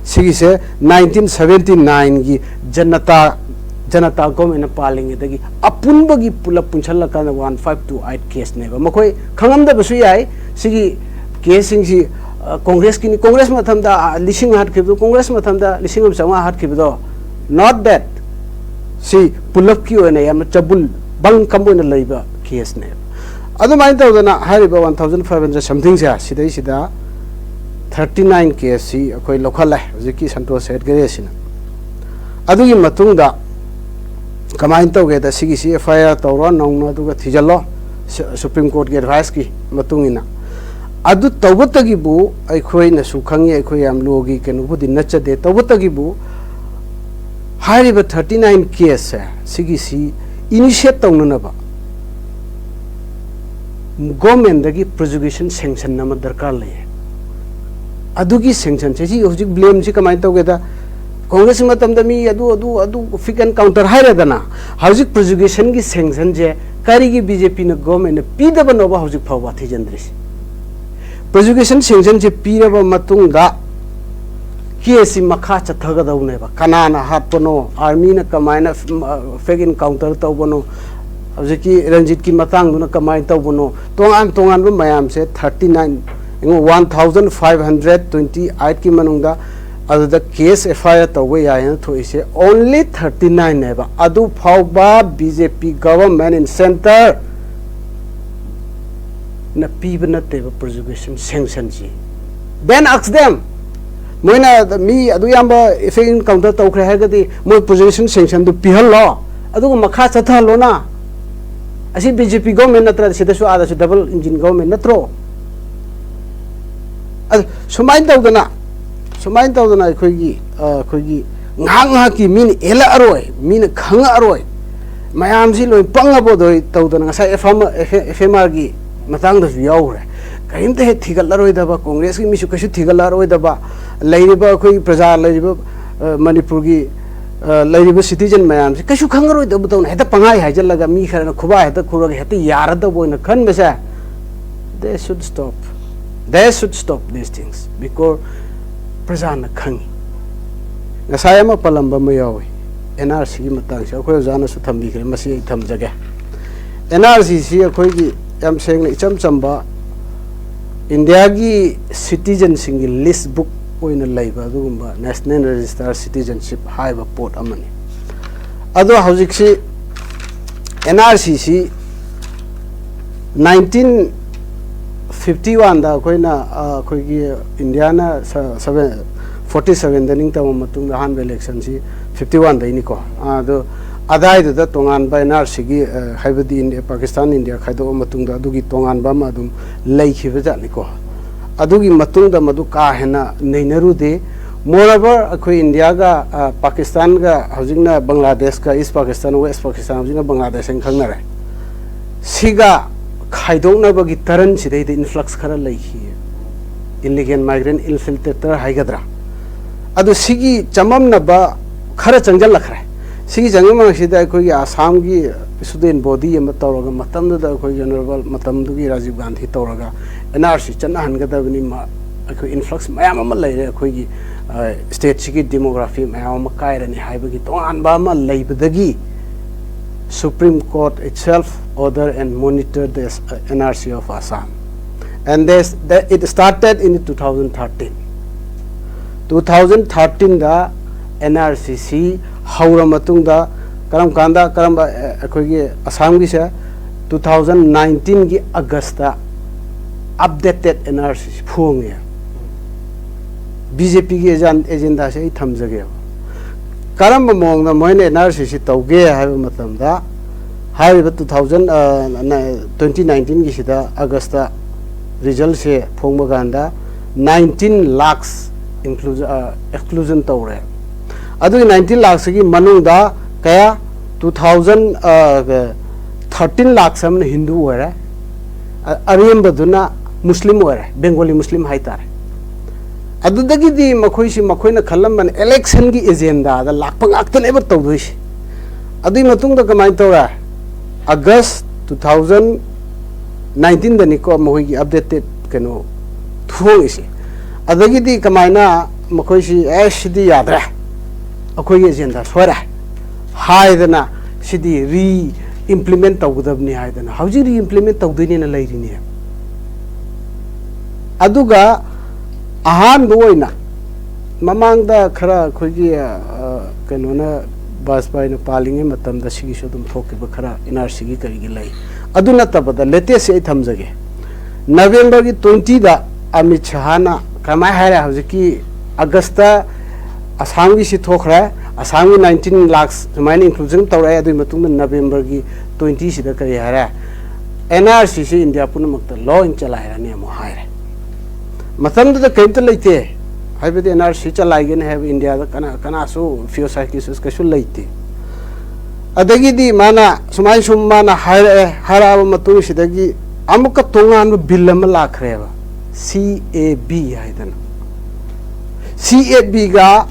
ꯁꯤꯒꯤꯁꯦ nineteen seventy nineꯒꯤ ꯖꯅꯇꯥ, ꯖꯅꯇꯥ governmentꯅ ꯄꯥꯜꯂꯤꯉꯩꯗꯒꯤ ꯑꯄꯨꯟꯕꯒꯤ ꯄꯨꯂꯞ ꯄꯨꯟꯁꯤꯜꯂꯀꯥꯟꯗ one five two eight caseꯅꯦꯕ꯫ ꯃꯈꯣꯏ ꯈꯪꯉꯝꯗꯕꯁꯨ ꯌꯥꯏ, ꯁꯤꯒꯤ caseꯁꯤꯡꯁꯤ, ꯑ, ꯀꯣꯡꯒ꯭ꯔꯦꯁꯀꯤꯅꯤ, ꯀꯣꯡꯒ꯭ꯔꯦꯁ ꯃꯇꯝꯗ, ꯑ, ꯂꯤꯁꯤꯡ ꯍꯥꯠꯈꯤꯕꯗꯣ, ꯀꯣꯡꯒ꯭ꯔꯦꯁ ꯃꯇꯝꯗ ꯂꯤꯁꯤꯡ ꯑꯃ ꯆꯥꯝꯃꯉꯥ ꯍꯥꯠꯈꯤꯕꯗꯣ, Not that ꯁꯤ ꯄꯨꯂꯞꯀꯤ ꯑꯣꯏꯅ ꯌꯥꯝꯅ ꯆꯕꯨꯜ ꯕꯪꯀꯝ ꯑꯣꯏꯅ ꯂꯩꯕ ꯀꯦꯁꯅꯦꯕ꯫ ꯑꯗꯨꯃꯥꯏꯅ ꯇꯧꯗꯅ ꯍꯥꯏꯔꯤꯕ ꯋꯥꯟ ꯊꯥꯎꯖꯟ ꯐꯥꯏꯚ ꯍꯟꯗ꯭ꯔꯦꯗ ꯁꯝꯊꯤꯡꯁꯦ, ꯁꯤꯗꯩꯁꯤꯗ ꯊꯥꯔꯇꯤ ꯅꯥꯏꯟ ꯀꯦꯁꯁꯤ ꯑꯩꯈꯣꯏ ꯂꯧꯈꯠꯂꯦ ꯍꯧꯖꯤꯛꯀꯤ ꯁꯟꯇꯣꯁ ꯍꯦꯠꯒꯔꯦꯁꯤꯅ꯫ ꯑꯗꯨꯒꯤ ꯃꯇꯨꯡꯗ ꯀꯃꯥꯏꯅ ꯇꯧꯒꯦꯗ, ꯁꯤꯒꯤꯁꯤ ꯑꯦꯐ ꯑꯥꯏ ꯑꯥꯔ ꯇꯧꯔꯣ ꯅꯧꯅ, ꯑꯗꯨꯒ ꯊꯤꯖꯤꯜꯂꯣ, ꯁꯨꯄ꯭ꯔꯤꯝ ꯀꯣꯔꯠꯀꯤ ꯑꯦꯗꯚꯥꯏꯁꯀꯤ ꯃꯇꯨꯡ ꯏꯟꯅ꯫ ꯑꯗꯨ ꯇꯧꯕꯇꯒꯤꯕꯨ ꯑꯩꯈꯣꯏꯅꯁꯨ ꯈꯪꯉꯤ, ꯑꯩꯈꯣꯏ ꯌꯥꯝ ꯂꯣꯒꯤ ꯀꯩꯅꯣꯕꯨꯗꯤ ꯅꯠꯆꯗꯦ, ꯇꯧꯕꯇꯒꯤꯕꯨ ꯍꯥꯏꯔꯤꯕ ꯊꯥꯔꯇꯤ ꯅꯥꯏꯟ ꯀꯦꯁꯁꯦ, ꯁꯤꯒꯤꯁꯤ ꯏꯅꯤꯁꯤꯌꯦꯠ ꯇꯧꯅꯅꯕ ꯒꯣꯔꯃꯦꯟꯗꯒꯤ ꯄ꯭ꯔꯣꯁꯤꯀ꯭ꯌꯨꯁꯟ ꯁꯦꯡꯁꯟ ꯑꯃ ꯗꯔꯀꯥꯔ ꯂꯩꯌꯦ꯫ ꯑꯗꯨꯒꯤ ꯁꯦꯡꯁꯟꯁꯦ, ꯁꯤ ꯍꯧꯖꯤꯛ ꯕ꯭ꯂꯦꯝꯁꯤ ꯀꯃꯥꯏꯅ ꯇꯧꯒꯦꯗ, ꯀꯣꯡꯒ꯭ꯔꯦꯁꯀꯤ ꯃꯇꯝꯗ ꯃꯤ ꯑꯗꯨ, ꯑꯗꯨ, ꯑꯗꯨ, ꯐꯤꯛ ꯑꯦꯟ ꯀꯥꯎꯟꯇꯔ ꯍꯥꯏꯔꯦꯗꯅ, ꯍꯧꯖꯤꯛ ꯄ꯭ꯔꯣꯁꯤꯀ꯭ꯌꯨꯁꯟꯒꯤ ꯁꯦꯡꯁꯟꯁꯦ ꯀꯔꯤꯒꯤ ꯕꯤ ꯖꯦ ꯄꯤꯅ ꯒꯣꯔꯃꯦꯟꯅ ꯄꯤꯗꯕꯅꯣꯕ ꯍꯧꯖꯤꯛ ꯐꯥꯎꯕ ꯊꯤꯖꯤꯟꯗ꯭ꯔꯤꯁꯤ? ꯄ꯭ꯔꯣꯁꯤꯀ꯭ꯌꯨꯁꯟ ꯁꯦꯡꯁꯟꯁꯤ ꯄꯤꯔꯕ ꯃꯇꯨꯡꯗ ꯀꯦꯁꯁꯤ ꯃꯈꯥ ꯆꯠꯊꯒꯗꯧꯅꯦꯕ꯫ ꯀꯅꯥꯅ ꯍꯥꯠꯄꯅꯣ, ꯑꯥꯔꯃꯤꯅ ꯀꯃꯥꯏꯅ ꯐꯦꯛ ꯏꯟꯀꯥꯎꯟꯇꯔ ꯇꯧꯕꯅꯣ, ꯍꯧꯖꯤꯛꯀꯤ ꯔꯟꯖꯤꯠꯀꯤ ꯃꯇꯥꯡꯗꯨꯅ ꯀꯃꯥꯏꯅ ꯇꯧꯕꯅꯣ, ꯇꯣꯉꯥꯟ ꯇꯣꯉꯥꯟꯕ ꯃꯌꯥꯝꯁꯦ thirty nine, one thousand five hundred twenty ꯑꯩꯠꯀꯤ ꯃꯅꯨꯡꯗ ꯑꯗꯨꯗ ꯀꯦꯁ ꯑꯦꯐ ꯑꯥꯏ ꯑꯥꯔ ꯇꯧꯕ ꯌꯥꯏ ꯍꯥꯏꯅ ꯊꯣꯛꯏꯁꯦ only thirty nineꯅꯦꯕ꯫ ꯑꯗꯨ ꯐꯥꯎꯕ B J P government in centre ꯅ ꯄꯤꯕ ꯅꯠꯇꯦꯕ ꯄ꯭ꯔꯣꯁꯤꯀ꯭ꯌꯨꯁꯟ ꯁꯦꯡꯁꯟꯁꯤ꯫ Then ask them, ꯃꯣꯏꯅ ꯃꯤ ꯑꯗꯨ ꯌꯥꯝꯕ ꯐꯦꯛ ꯏꯟꯀꯥꯎꯟꯇꯔ ꯇꯧꯈ꯭ꯔꯦ ꯍꯥꯏꯔꯒꯗꯤ ꯃꯣꯏ ꯄ꯭ꯔꯣꯁꯤꯀ꯭ꯌꯨꯁꯟ ꯁꯦꯡꯁꯟꯗꯨ ꯄꯤꯍꯜꯂꯣ, ꯑꯗꯨꯒ ꯃꯈꯥ ꯆꯠꯊꯍꯜꯂꯣꯅ꯫ ꯑꯁꯤ ꯕꯤ ꯖꯦ ꯄꯤ ꯒꯣꯔꯃꯦꯟ ꯅꯠꯇ꯭ꯔ? ꯁꯤꯗꯁꯨ ꯑꯥꯗꯁꯨ ꯗꯕꯜ ꯏꯟꯖꯤꯟ ꯒꯣꯔꯃꯦꯟ ꯅꯠꯇ꯭ꯔꯣ? ꯑꯗꯨ ꯁꯨꯃꯥꯏꯅ ꯇꯧꯗꯅ, ꯁꯨꯃꯥꯏꯅ ꯇꯧꯗꯅ ꯑꯩꯈꯣꯏꯒꯤ, ꯑ, ꯑꯩꯈꯣꯏꯒꯤ ꯉꯥꯏꯍꯥꯛ ꯉꯥꯏꯍꯥꯛꯀꯤ ꯃꯤꯅ ꯍꯦꯜꯂꯛꯑꯔꯣꯏ, ꯃꯤꯅ ꯈꯪꯉꯛꯑꯔꯣꯏ, ꯃꯌꯥꯝꯁꯤ ꯂꯣꯏ ꯄꯪꯉꯕꯣꯗꯣꯏ ꯇꯧꯗꯅ ꯉꯁꯥꯏ ꯑꯦꯐ ꯑꯦꯝ ꯑꯥꯔꯒꯤ ꯃꯇꯥꯡꯗꯁꯨ ꯌꯥꯎꯈ꯭ꯔꯦ꯫ ꯀꯔꯤꯝꯇ ꯍꯦꯛ ꯊꯤꯒꯠꯂꯔꯣꯏꯗꯕ, ꯀꯣꯡꯒ꯭ꯔꯦꯁꯀꯤ ꯃꯤꯁꯨ ꯀꯩꯁꯨ ꯊꯤꯒꯠꯂꯔꯣꯏꯗꯕ, ꯂꯩꯔꯤꯕ ꯑꯩꯈꯣꯏꯒꯤ ꯄ꯭ꯔꯖꯥ, ꯂꯩꯔꯤꯕ, ꯑ, ꯃꯅꯤꯄꯨꯔꯒꯤ, ꯑ, ꯂꯩꯔꯤꯕ ꯁꯤꯇꯤꯖꯟ ꯃꯌꯥꯝꯁꯦ ꯀꯩꯁꯨ ꯈꯪꯉꯔꯣꯏꯗꯕ ꯇꯧꯅ ꯍꯦꯛꯇ ꯄꯪꯍꯥꯏ ꯍꯥꯏꯖꯜꯂꯒ ꯃꯤ ꯈꯔꯅ ꯈꯨꯕꯥꯛ ꯍꯦꯛꯇ ꯈꯨꯔꯒ ꯍꯦꯛꯇ ꯌꯥꯔꯗꯕ ꯑꯣꯏꯅ ꯈꯟꯕꯁꯦ, they should stop, they should stop these things, because ꯄ꯭ꯔꯖꯥꯅ ꯈꯪꯉꯤ꯫ ꯉꯁꯥꯏ ꯑꯃ ꯄꯜꯂꯝꯕ ꯑꯃ ꯌꯥꯎꯏ, ꯑꯦꯟ ꯑꯥꯔ ꯁꯤꯒꯤ ꯃꯇꯥꯡꯁꯦ ꯑꯩꯈꯣꯏ ꯑꯣꯖꯥꯅꯁꯨ ꯊꯝꯕꯤꯈ꯭ꯔꯦ, ꯃꯁꯤ ꯑꯩ ꯊꯝꯖꯒꯦ꯫ ꯑꯦꯟ ꯑꯥꯔ ꯁꯤꯁꯤ ꯑꯩꯈꯣꯏꯒꯤ ꯌꯥꯝ ꯁꯦꯡꯅ ꯏꯆꯝ ꯆꯝꯕ ꯏꯟꯗꯤꯌꯥꯒꯤ ꯁꯤꯇꯤꯖꯟꯁꯤꯡꯒꯤ ꯂꯤꯁ ꯕꯨꯛ ꯑꯣꯏꯅ ꯂꯩꯕ ꯑꯗꯨꯒꯨꯝꯕ National Register Citizenship ꯍꯥꯏꯕ ꯄꯣꯠ ꯑꯃꯅꯤ꯫ ꯑꯗꯣ ꯍꯧꯖꯤꯛꯁꯤ N R C ꯁꯤ nineteen fifty one ꯗ ꯑꯩꯈꯣꯏꯅ, ꯑ, ꯑꯩꯈꯣꯏꯒꯤ ꯏꯟꯗꯤꯌꯥꯅ ꯁ-, seven, forty seven ꯗ ꯅꯤꯡꯇꯝꯕ ꯃꯇꯨꯡꯗ ꯑꯍꯥꯟꯕ election ꯁꯤ fifty one ꯗꯩꯅꯤꯀꯣ꯫ ꯑ, ꯑꯗꯣ ꯑꯗꯥꯏꯗꯨꯗ ꯇꯣꯉꯥꯟꯕ N R C ꯒꯤ, ꯑ, ꯍꯥꯏꯕꯗꯤ ꯏꯟꯗꯤꯌꯥ, ꯄꯥꯀꯤꯁꯇꯥꯟ ꯏꯟꯗꯤꯌꯥ ꯈꯥꯏꯗꯣꯛꯑ ꯃꯇꯨꯡꯗ ꯑꯗꯨꯒꯤ ꯇꯣꯉꯥꯟꯕ ꯑꯃ ꯑꯗꯨꯝ ꯂꯩꯈꯤꯕ ꯖꯥꯠꯅꯤꯀꯣ꯫ ꯑꯗꯨꯒꯤ ꯃꯇꯨꯡꯗ ꯃꯗꯨ ꯀꯥ ꯍꯦꯟꯅ ꯅꯩꯅꯔꯨꯗꯦ꯫ Moreover, ꯑꯩꯈꯣꯏ ꯏꯟꯗꯤꯌꯥꯒ, ꯑ, ꯄꯥꯀꯤꯁꯇꯥꯟꯒ, ꯍꯧꯖꯤꯛꯅ ꯕꯪꯒ꯭ꯂꯥꯗꯦꯁꯀ, East Pakistan, West Pakistan, ꯍꯧꯖꯤꯛꯅ ꯕꯪꯒ꯭ꯂꯥꯗꯦꯁ ꯍꯥꯏꯅ ꯈꯪꯅꯔꯦ꯫ ꯁꯤꯒ ꯈꯥꯏꯗꯣꯛꯅꯕꯒꯤ ꯇꯔꯟꯁꯤꯗꯩꯗ influx ꯈꯔ ꯂꯩꯈꯤ, illegal migrant infiltrator ꯍꯥꯏꯒꯗ꯭ꯔꯥ꯫ ꯑꯗꯨ ꯁꯤꯒꯤ ꯆꯃꯝꯅꯕ ꯈꯔ ꯆꯪꯁꯤꯜꯂꯛꯈ꯭ꯔꯦ꯫ ꯁꯤꯒꯤ ꯆꯃꯝꯅꯕꯁꯤꯗ ꯑꯩꯈꯣꯏꯒꯤ ꯑꯁꯥꯝꯒꯤ student body ꯑꯃ ꯇꯧꯔꯒ, ꯃꯇꯝꯗꯨꯗ ꯑꯩꯈꯣꯏꯒꯤ honourable ꯃꯇꯝꯗꯨꯒꯤ ꯔꯥꯖꯤꯕ ꯒꯥꯟꯙꯤ ꯇꯧꯔꯒ N R C ꯆꯠꯅꯍꯟꯒꯗꯕꯅꯤ, ꯃ-, ꯑꯩꯈꯣꯏ influx ꯃꯌꯥꯝ ꯑꯃ ꯂꯩꯔꯦ, ꯑꯩꯈꯣꯏꯒꯤ, ꯑ, state ꯁꯤꯒꯤ demography ꯃꯌꯥꯝ ꯑꯃ ꯀꯥꯏꯔꯅꯤ ꯍꯥꯏꯕꯒꯤ ꯇꯣꯉꯥꯟꯕ ꯑꯃ ꯂꯩꯕꯗꯒꯤ Supreme Court itself order and monitor the N R C of Assam. And this, that it started in two thousand thirteen. Two thousand thirteen the N R C ꯁꯤ ꯍꯧꯔ ꯃꯇꯨꯡꯗ ꯀꯔꯝ ꯀꯥꯟꯗ, ꯀꯔꯝꯕ, ꯑ, ꯑꯩꯈꯣꯏꯒꯤ ꯑꯁꯥꯝꯒꯤꯁꯦ two thousand nineteen ꯒꯤ August ꯇ updated N R C ꯁꯤ ꯐꯣꯡꯉꯦ꯫ B J P ꯒꯤ ꯑꯦꯖꯥꯟ-, agenda ꯁꯦ ꯑꯩ ꯊꯝꯖꯒꯦꯕ꯫ ꯀꯔꯝꯕ ꯃꯑꯣꯡꯗ ꯃꯣꯏꯅ N R C ꯁꯤ ꯇꯧꯒꯦ ꯍꯥꯏꯕ ꯃꯇꯝꯗ, ꯍꯥꯏꯔꯤꯕ two thousand, ꯑ, ꯅ-, twenty nineteen ꯒꯤꯁꯤꯗ August ꯇ result ꯁꯦ ꯐꯣꯡꯕ ꯀꯥꯟꯗ nineteen lakhs inclusion, ꯑ, exclusion ꯇꯧꯔꯦ꯫ ꯑꯗꯨꯒꯤ nineteen lakhs ꯁꯤꯒꯤ ꯃꯅꯨꯡꯗ ꯀꯌꯥ, two thousand, ꯑ, thirteen lakhs ꯑꯃꯅ ꯍꯤꯟꯗꯨ ꯑꯣꯏꯔꯦ, ꯑ-, ꯑꯔꯦꯝꯕꯗꯨꯅ ꯃꯨꯁꯂꯤꯝ ꯑꯣꯏꯔꯦ, Bengali Muslim ꯍꯥꯏꯇꯥꯔꯦ꯫ ꯑꯗꯨꯗꯒꯤꯗꯤ ꯃꯈꯣꯏꯁꯤ, ꯃꯈꯣꯏꯅ ꯈꯜꯂꯝꯕꯅ election ꯒꯤ agenda ꯗ ꯂꯥꯛꯄ ꯉꯥꯛꯇꯅꯦꯕ ꯇꯧꯗꯣꯏꯁꯦ꯫ ꯑꯗꯨꯒꯤ ꯃꯇꯨꯡꯗ ꯀꯃꯥꯏꯅ ꯇꯧꯔꯦ? August two thousand nineteen ꯗꯅꯤꯀꯣ ꯃꯈꯣꯏꯒꯤ updated ꯀꯩꯅꯣ ꯊꯣꯛꯏꯁꯦ꯫ ꯑꯗꯒꯤꯗꯤ ꯀꯃꯥꯏꯅ ꯃꯈꯣꯏꯁꯤ, "ꯑꯦ, ꯁꯤꯗꯤ ꯌꯥꯗ꯭ꯔꯦ, ꯑꯩꯈꯣꯏꯒꯤ agenda ꯁꯣꯏꯔꯦ" ꯍꯥꯏꯗꯅ, "ꯁꯤꯗꯤ re-implement ꯇꯧꯒꯗꯕꯅꯤ" ꯍꯥꯏꯗꯅ ꯍꯧꯖꯤꯛ re-implement ꯇꯧꯗꯣꯏꯅꯦꯅ ꯂꯩꯔꯤꯅꯦ꯫ ꯑꯗꯨꯒ ꯑꯍꯥꯟꯕ ꯑꯣꯏꯅ ꯃꯃꯥꯡꯗ ꯈꯔ ꯑꯩꯈꯣꯏꯒꯤ, ꯑ, ꯀꯩꯅꯣꯅ, ꯕꯥꯖꯄꯥꯏꯅ ꯄꯥꯜꯂꯤꯉꯩ ꯃꯇꯝꯗ ꯁꯤꯒꯤꯁꯨ ꯑꯗꯨꯝ ꯊꯣꯛꯈꯤꯕ ꯈꯔ ꯑꯦꯟ ꯑꯥꯔ ꯁꯤꯒꯤ ꯀꯔꯤꯒꯤ ꯂꯩ꯫ ꯑꯗꯨ ꯅꯠꯇꯕꯗ latest ꯁꯤ ꯑꯩ ꯊꯝꯖꯒꯦ꯫ ꯅꯕꯦꯝꯕꯔꯒꯤ twenty ꯗ ꯑꯃꯤꯠ ꯁꯍꯥꯅ ꯀꯃꯥꯏꯅ ꯍꯥꯏꯔꯦ, ꯍꯧꯖꯤꯛꯀꯤ ꯑꯥꯒꯁꯇ ꯑꯁꯥꯝꯒꯤꯁꯤ ꯊꯣꯛꯈ꯭ꯔꯦ, ꯑꯁꯥꯝꯒꯤ nineteen lakhs ꯁꯨꯃꯥꯏꯅ inclusion ꯇꯧꯔꯛꯑꯦ꯫ ꯑꯗꯨꯒꯤ ꯃꯇꯨꯡꯗ ꯅꯕꯦꯝꯕꯔꯒꯤ twenty ꯁꯤꯗ ꯀꯔꯤ ꯍꯥꯏꯔꯦ? ꯑꯦꯟ ꯑꯥꯔ ꯁꯤꯁꯤ ꯏꯟꯗꯤꯌꯥ ꯄꯨꯝꯅꯃꯛꯇ ꯂꯣꯏ ꯆꯂꯥꯏꯔꯅꯤ ꯑꯃꯨꯛ ꯍꯥꯏꯔꯦ꯫ ꯃꯇꯝꯗꯨꯗ ꯀꯔꯤꯝꯇ ꯂꯩꯇꯦ, ꯍꯥꯏꯕꯗꯤ ꯑꯦꯟ ꯑꯥꯔ ꯁꯤ ꯆꯂꯥꯏꯒꯅꯤ ꯍꯥꯏꯕ ꯏꯟꯗꯤꯌꯥꯗ ꯀꯅꯥ, ꯀꯅꯥꯁꯨ ꯐꯤꯌꯣꯁꯥꯏꯀꯤꯁꯤꯁ ꯀꯩꯁꯨ ꯂꯩꯇꯦ꯫ ꯑꯗꯒꯤꯗꯤ ꯃꯥꯅ ꯁꯨꯃꯥꯏ ꯁꯨꯝ ꯃꯥꯅ ꯍꯥꯏꯔꯛꯑꯦ, ꯍꯥꯏꯔꯛꯑꯕ ꯃꯇꯨꯡꯁꯤꯗꯒꯤ ꯑꯃꯨꯛꯀ ꯇꯣꯉꯥꯟꯕ ꯕꯤꯜ ꯑꯃ ꯂꯥꯛꯈ꯭ꯔꯦꯕ, ꯁꯤ ꯑꯦ ꯕꯤ ꯍꯥꯏꯗꯅ꯫ ꯁꯤ ꯑꯦ ꯕꯤꯒ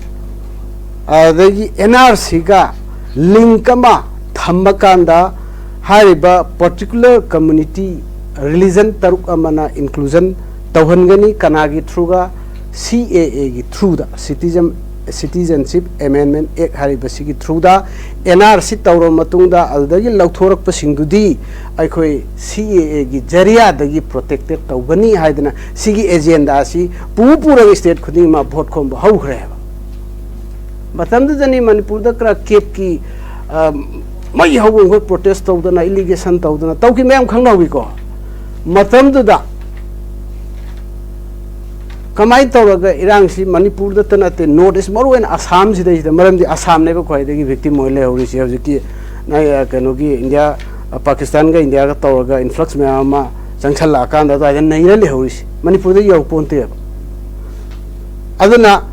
ꯑꯗꯒꯤ ꯑꯦꯟ ꯑꯥꯔ ꯁꯤꯒ ꯂꯤꯡꯛ ꯑꯃ ꯊꯝꯕ ꯀꯥꯟꯗ, ꯍꯥꯏꯔꯤꯕ particular community, religion ꯇꯔꯨꯛ ꯑꯃꯅ inclusion ꯇꯧꯍꯟꯒꯅꯤ꯫ ꯀꯅꯥꯒꯤ through ꯒ? ꯁꯤ ꯑꯦ ꯑꯦꯒꯤ through the, Citizen, Citizenship Amendment Act ꯍꯥꯏꯔꯤꯕꯁꯤꯒꯤ through the. N R C ꯇꯧꯔꯕ ꯃꯇꯨꯡꯗ ꯑꯗꯨꯗꯒꯤ ꯂꯧꯊꯣꯔꯛꯄꯁꯤꯡꯗꯨꯗꯤ ꯑꯩꯈꯣꯏ ꯁꯤ ꯑꯦ ꯑꯦꯒꯤ ꯖꯔꯤꯌꯥꯗꯒꯤ protected ꯇꯧꯒꯅꯤ ꯍꯥꯏꯗꯅ ꯁꯤꯒꯤ agenda ꯁꯤ ꯄꯨ ꯄꯨꯔꯒ state ꯈꯨꯗꯤꯡꯃꯛ vote ꯈꯣꯝꯕ ꯍꯧꯈ꯭ꯔꯦꯕ꯫ ꯃꯇꯝꯗꯨꯗꯅꯤ ꯃꯅꯤꯄꯨꯔꯗ ꯈꯔ ꯀꯦꯞꯀꯤ, ꯑ, ꯃꯩ ꯍꯧꯕ ꯃꯈꯣꯏ protest ꯇꯧꯗꯅ, allegation ꯇꯧꯗꯅ ꯇꯧꯈꯤ ꯃꯌꯥꯝ ꯈꯪꯅꯍꯧꯋꯤꯀꯣ꯫ ꯃꯇꯝꯗꯨꯗ ꯀꯃꯥꯏꯅ ꯇꯧꯔꯒ ꯏꯔꯥꯡꯁꯤ ꯃꯅꯤꯄꯨꯔꯗꯇ ꯅꯠꯇꯦ, North East, ꯃꯔꯨꯑꯣꯏꯅ ꯑꯁꯥꯝꯁꯤꯗꯩꯁꯤꯗ, ꯃꯔꯝꯗꯤ ꯑꯁꯥꯝꯅꯦꯕ ꯈ꯭ꯋꯥꯏꯗꯒꯤ victim ꯑꯣꯏ ꯂꯩꯍꯧꯔꯤꯁꯦ ꯍꯧꯖꯤꯛꯀꯤ, ꯑ, ꯀꯩꯅꯣꯒꯤ ꯏꯟꯗꯤꯌꯥ, ꯑ, ꯄꯥꯀꯤꯁꯇꯥꯟꯒ ꯏꯟꯗꯤꯌꯥꯒ ꯇꯧꯔꯒ influx ꯃꯌꯥꯝ ꯑꯃ ꯆꯪꯁꯜꯂꯛꯑꯀꯥꯟꯗ ꯑꯗꯨꯋꯥꯏꯗ ꯅꯩꯔ ꯂꯩꯍꯧꯔꯤꯁꯦ꯫ ꯃꯅꯤꯄꯨꯔꯗ ꯌꯧꯄꯣꯟꯇꯦꯕ꯫ ꯑꯗꯨꯅ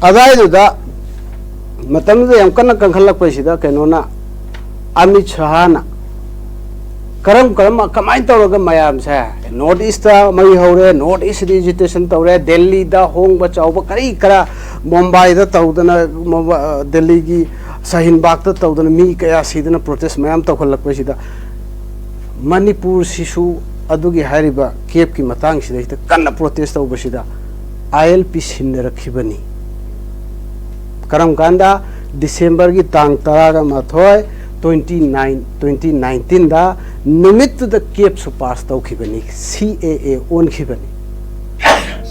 ꯑꯗꯨꯋꯥꯏꯗꯨꯗ ꯃꯇꯝꯗꯨꯗ ꯌꯥꯝ ꯀꯟꯅ ꯀꯟꯈꯠꯂꯛꯄꯁꯤꯗ ꯀꯩꯅꯣꯅ, ꯑꯃꯤꯠ ꯁꯍꯥꯅ ꯀꯔꯝ ꯀꯔꯝ, ꯀꯃꯥꯏꯅ ꯇꯧꯔꯒ ꯃꯌꯥꯝꯁꯦ North East ꯇ ꯃꯩ ꯍꯧꯔꯦ, North East ꯁꯤꯗ agitation ꯇꯧꯔꯦ, ꯗꯦꯜꯂꯤꯗ ꯍꯣꯡꯕ ꯆꯥꯎꯕ ꯀꯔꯤ ꯀꯔꯥ, ꯃꯨꯝꯕꯥꯏꯗ ꯇꯧꯗꯅ, ꯃꯨꯝꯕ-, ꯗꯦꯜꯂꯤꯒꯤ ꯁꯍꯤꯟ ꯕꯥꯒꯇ ꯇꯧꯗꯅ ꯃꯤ ꯀꯌꯥ ꯁꯤꯗꯅ protest ꯃꯌꯥꯝ ꯇꯧꯈꯠꯂꯛꯄꯁꯤꯗ, ꯃꯅꯤꯄꯨꯔꯁꯤꯁꯨ ꯑꯗꯨꯒꯤ ꯍꯥꯏꯔꯤꯕ ꯀꯦꯞꯀꯤ ꯃꯇꯥꯡꯁꯤꯗꯩꯗ ꯀꯟꯅ protest ꯇꯧꯕꯁꯤꯗ ꯑꯥꯏ ꯑꯦꯜ ꯄꯤ ꯁꯤꯟꯅꯔꯛꯈꯤꯕꯅꯤ꯫ ꯀꯔꯝ ꯀꯥꯟꯗ? ꯗꯤꯁꯦꯝꯕꯔꯒꯤ ꯇꯥꯡ ꯇꯔꯥꯒ ꯃꯥꯊꯣꯏ, twenty nine, twenty nineteen ꯗ ꯅꯨꯃꯤꯠꯇꯨꯗ ꯀꯦꯞꯁꯨ pass ꯇꯧꯈꯤꯕꯅꯤ, ꯁꯤ ꯑꯦ ꯑꯦ ꯑꯣꯟꯈꯤꯕꯅꯤ꯫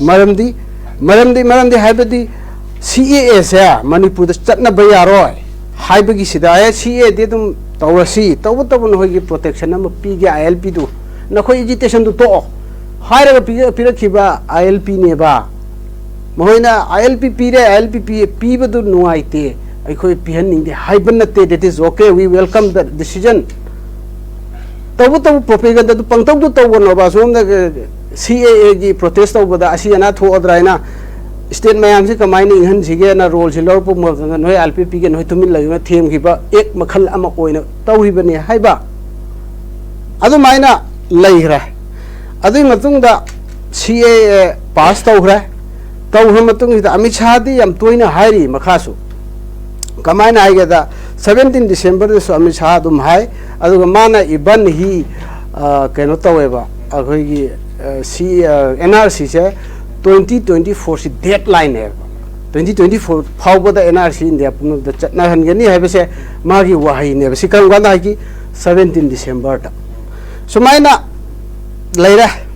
ꯃꯔꯝꯗꯤ, ꯃꯔꯝꯗꯤ, ꯃꯔꯝꯗꯤ ꯍꯥꯏꯕꯗꯤ ꯁꯤ ꯑꯦ ꯑꯦꯁꯦ ꯃꯅꯤꯄꯨꯔꯗ ꯆꯠꯅꯕ ꯌꯥꯔꯣꯏ ꯍꯥꯏꯕꯒꯤꯁꯤꯗ, ꯑꯦ, ꯁꯤ ꯑꯦ ꯑꯦꯗꯤ ꯑꯗꯨꯝ ꯇꯧꯔꯁꯤ, ꯇꯧꯕꯇꯕꯨ ꯅꯈꯣꯏꯒꯤ ꯄ꯭ꯔꯣꯇꯦꯛꯁꯟ ꯑꯃ ꯄꯤꯒꯦ, ꯑꯥꯏ ꯑꯦꯜ ꯄꯤꯗꯨ, ꯅꯈꯣꯏ ꯑꯦꯖꯤꯇꯦꯁꯟꯗꯨ ꯇꯣꯛꯑꯣ ꯍꯥꯏꯔꯒ ꯄꯤ-, ꯄꯤꯔꯛꯈꯤꯕ ꯑꯥꯏ ꯑꯦꯜ ꯄꯤꯅꯦꯕ꯫ ꯃꯈꯣꯏꯅ ꯑꯥꯏ ꯑꯦꯜ ꯄꯤ ꯄꯤꯔꯦ, ꯑꯥꯏ ꯑꯦꯜ ꯄꯤ ꯄꯤ-, ꯄꯤꯕꯗꯨ ꯅꯨꯡꯉꯥꯏꯇꯦ, ꯑꯩꯈꯣꯏ ꯄꯤꯍꯟꯅꯤꯡꯗꯦ ꯍꯥꯏꯕ ꯅꯠꯇꯦ, that is okay, we welcome the decision꯫ ꯇꯧꯕꯇꯕꯨ ꯄ꯭ꯔꯣꯄꯦꯒꯟꯗꯗꯨ ꯄꯪꯇꯧꯗꯨ ꯇꯧꯒꯅꯣꯕ꯫ ꯑꯁꯣꯝꯗ ꯁꯤ ꯑꯦ ꯑꯦꯒꯤ ꯄ꯭ꯔꯣꯇꯦꯁ ꯇꯧꯕꯗ ꯑꯁꯤ ꯑꯅꯥ ꯊꯣꯛꯑꯗ꯭ꯔꯥ ꯍꯥꯏꯅ ꯁ꯭ꯇꯦꯠ ꯃꯌꯥꯝꯁꯤ ꯀꯃꯥꯏꯅ ꯏꯪꯍꯟꯁꯤꯒꯦꯅ ꯔꯣꯜꯁꯤ ꯂꯧꯔꯛꯄ ꯃꯇꯝꯗ ꯅꯣꯏ ꯑꯥꯏ ꯑꯦꯜ ꯄꯤ ꯄꯤꯒꯦ, ꯅꯣꯏ ꯇꯨꯃꯤꯟ ꯂꯩꯌꯨꯅ ꯊꯦꯝꯈꯤꯕ ꯑꯦꯛ ꯃꯈꯜ ꯑꯃ ꯑꯣꯏꯅ ꯇꯧꯔꯤꯕꯅꯤ ꯍꯥꯏꯕ꯫ ꯑꯗꯨꯃꯥꯏꯅ ꯂꯩꯈ꯭ꯔꯦ꯫ ꯑꯗꯨꯒꯤ ꯃꯇꯨꯡꯗ ꯁꯤ ꯑꯦ ꯑꯦ ꯄꯥꯁ ꯇꯧꯈ꯭ꯔꯦ꯫ ꯇꯧꯈ꯭ꯔ ꯃꯇꯨꯡꯁꯤꯗ ꯑꯃꯤꯠ ꯁꯥꯍꯗꯤ ꯌꯥꯝ ꯇꯣꯏꯅ ꯍꯥꯏꯔꯤ ꯃꯈꯥꯁꯨ꯫ ꯀꯃꯥꯏꯅ ꯍꯥꯏꯒꯦꯗ, ꯁꯕꯦꯟꯇꯤꯟ ꯗꯤꯁꯦꯝꯕꯔꯗꯁꯨ ꯑꯃꯤꯠ ꯁꯥꯍ ꯑꯗꯨꯝ ꯍꯥꯏ꯫ ꯑꯗꯨꯒ ꯃꯥꯅ even he, ꯑ, ꯀꯩꯅꯣ ꯇꯧꯋꯦꯕ, ꯑꯩꯈꯣꯏꯒꯤ, ꯑ, ꯁꯤ, ꯑ, ꯑꯦꯟ ꯑꯥꯔ ꯁꯤꯁꯦ ꯇ꯭ꯋꯦꯟꯇꯤ ꯇ꯭ꯋꯦꯟꯇꯤ ꯐꯣꯔꯁꯤ ꯗꯦꯠ ꯂꯥꯏꯟꯅꯦꯕ꯫ ꯇ꯭ꯋꯦꯟꯇꯤ ꯇ꯭ꯋꯦꯟꯇꯤ ꯐꯣꯔ ꯐꯥꯎꯕꯗ ꯑꯦꯟ ꯑꯥꯔ ꯁꯤ ꯏꯟꯗꯤꯌꯥ ꯄꯨꯝꯅꯃꯛꯇ ꯆꯠꯅꯍꯟꯒꯅꯤ ꯍꯥꯏꯕꯁꯦ ꯃꯥꯒꯤ ꯋꯥꯍꯩꯅꯦꯕ꯫ ꯁꯤ ꯀꯔꯝ ꯀꯥꯟꯗ ꯍꯥꯏꯈꯤ? ꯁꯕꯦꯟꯇꯤꯟ ꯗꯤꯁꯦꯝꯕꯔꯗ꯫ ꯁꯨꯃꯥꯏꯅ ꯂꯩꯔꯦ꯫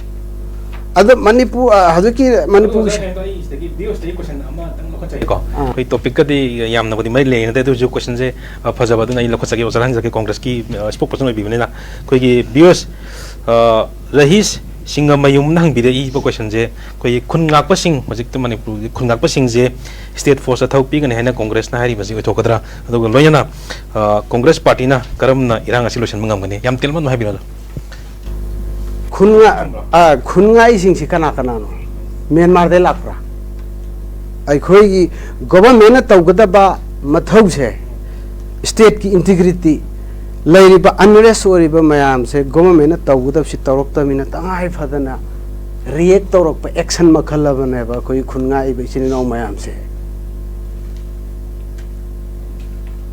ꯑꯗꯣ ꯃꯅꯤꯄꯨꯔ, ꯑ, ꯍꯧꯖꯤꯛꯀꯤ ꯃꯅꯤꯄꯨꯔꯒꯤ ꯑꯣꯖꯥ, ꯀꯩꯅꯣ, ꯑꯩ ꯁꯤꯗꯒꯤ ꯚ꯭ꯌꯨꯁꯇꯒꯤ ꯀꯣꯏꯁꯟ ꯑꯃꯇꯪ ꯂꯧꯈꯠꯆꯒꯦꯀꯣ꯫ ꯑꯥ꯫ ꯑꯩꯈꯣꯏ ꯇꯣꯄꯤꯛꯀꯗꯤ ꯌꯥꯝꯅꯕꯨꯗꯤ ꯃꯔꯤ ꯂꯩꯅꯗꯦ, ꯑꯗꯨ ꯑꯣꯏꯔꯁꯨ ꯀꯣꯏꯁꯟꯁꯦ, ꯑ, ꯐꯖꯕ ꯑꯗꯨꯅ ꯑꯩ ꯂꯧꯈꯠꯆꯒꯦ, ꯑꯣꯖꯥꯗ ꯍꯪꯖꯒꯦ, ꯀꯣꯡꯒ꯭ꯔꯦꯁꯀꯤ, ꯑ, ꯁ꯭ꯄꯣꯛ ꯄꯔꯁꯟ ꯑꯣꯏꯕꯤꯕꯅꯤꯅ꯫ ꯑꯩꯈꯣꯏꯒꯤ ꯚ꯭ꯌꯨꯁ, ꯑ, ꯔꯍꯤꯁ ꯁꯤꯡꯒꯃꯌꯨꯝꯅ ꯍꯪꯕꯤꯔꯛꯏꯕ ꯀꯣꯏꯁꯟꯁꯦ, ꯑꯩꯈꯣꯏꯒꯤ ꯈꯨꯟ ꯉꯥꯛꯄꯁꯤꯡ, ꯍꯧꯖꯤꯛꯇꯤ ꯃꯅꯤꯄꯨꯔꯒꯤ ꯈꯨꯟ ꯉꯥꯛꯄꯁꯤꯡꯁꯦ ꯁ꯭ꯇꯦꯠ ꯐꯣꯔꯁꯇ ꯊꯕꯛ ꯄꯤꯒꯅꯤ ꯍꯥꯏꯅ ꯀꯣꯡꯒ꯭ꯔꯦꯁꯅ ꯍꯥꯏꯔꯤꯕꯁꯤ ꯑꯣꯏꯊꯣꯛꯀꯗ꯭ꯔꯥ? ꯑꯗꯨꯒ ꯂꯣꯏꯅꯅ, ꯑ, ꯀꯣꯡꯒ꯭ꯔꯦꯁ ꯄꯥꯔꯇꯤꯅ ꯀꯔꯝꯅ ꯏꯔꯥꯡ ꯑꯁꯤ ꯂꯣꯏꯁꯤꯟꯕ ꯉꯝꯒꯅꯤ? ꯌꯥꯝ ꯇꯦꯜꯃꯟꯕ ꯍꯥꯏꯕꯤꯔꯣ꯫ ꯈꯨꯟ ꯉꯥ-, ꯑ, ꯈꯨꯟ ꯉꯥꯛꯏꯁꯤꯡꯁꯤ ꯀꯅꯥ ꯀꯅꯥꯅꯣ? ꯃ꯭ꯌꯥꯟꯃꯥꯔꯗꯩ ꯂꯥꯛꯄ꯭ꯔꯥ? ꯑꯩꯈꯣꯏꯒꯤ ꯒꯣꯚꯔꯟꯃꯦꯟꯠꯅ ꯇꯧꯒꯗꯕ ꯃꯊꯧꯁꯦ, ꯁ꯭ꯇꯦꯠꯀꯤ ꯏꯟꯇꯤꯒ꯭ꯔꯤꯇꯤ ꯂꯩꯔꯤꯕ, ꯑꯟꯔꯦꯁ ꯑꯣꯏꯔꯤꯕ ꯃꯌꯥꯝꯁꯦ ꯒꯣꯚꯔꯟꯃꯦꯟꯠꯅ ꯇꯧꯒꯗꯕꯁꯤ ꯇꯧꯔꯛꯇꯕꯅꯤꯅ, ꯇꯉꯥꯏ ꯐꯗꯅ ꯔꯤꯌꯦꯛ ꯇꯧꯔꯛꯄ ꯑꯦꯛꯁꯟ ꯃꯈꯜ ꯑꯃꯅꯦꯕ ꯑꯩꯈꯣꯏꯒꯤ ꯈꯨꯟ ꯉꯥꯛꯏꯕ ꯏꯆꯤꯟ ꯏꯅꯥꯎ ꯃꯌꯥꯝꯁꯦ꯫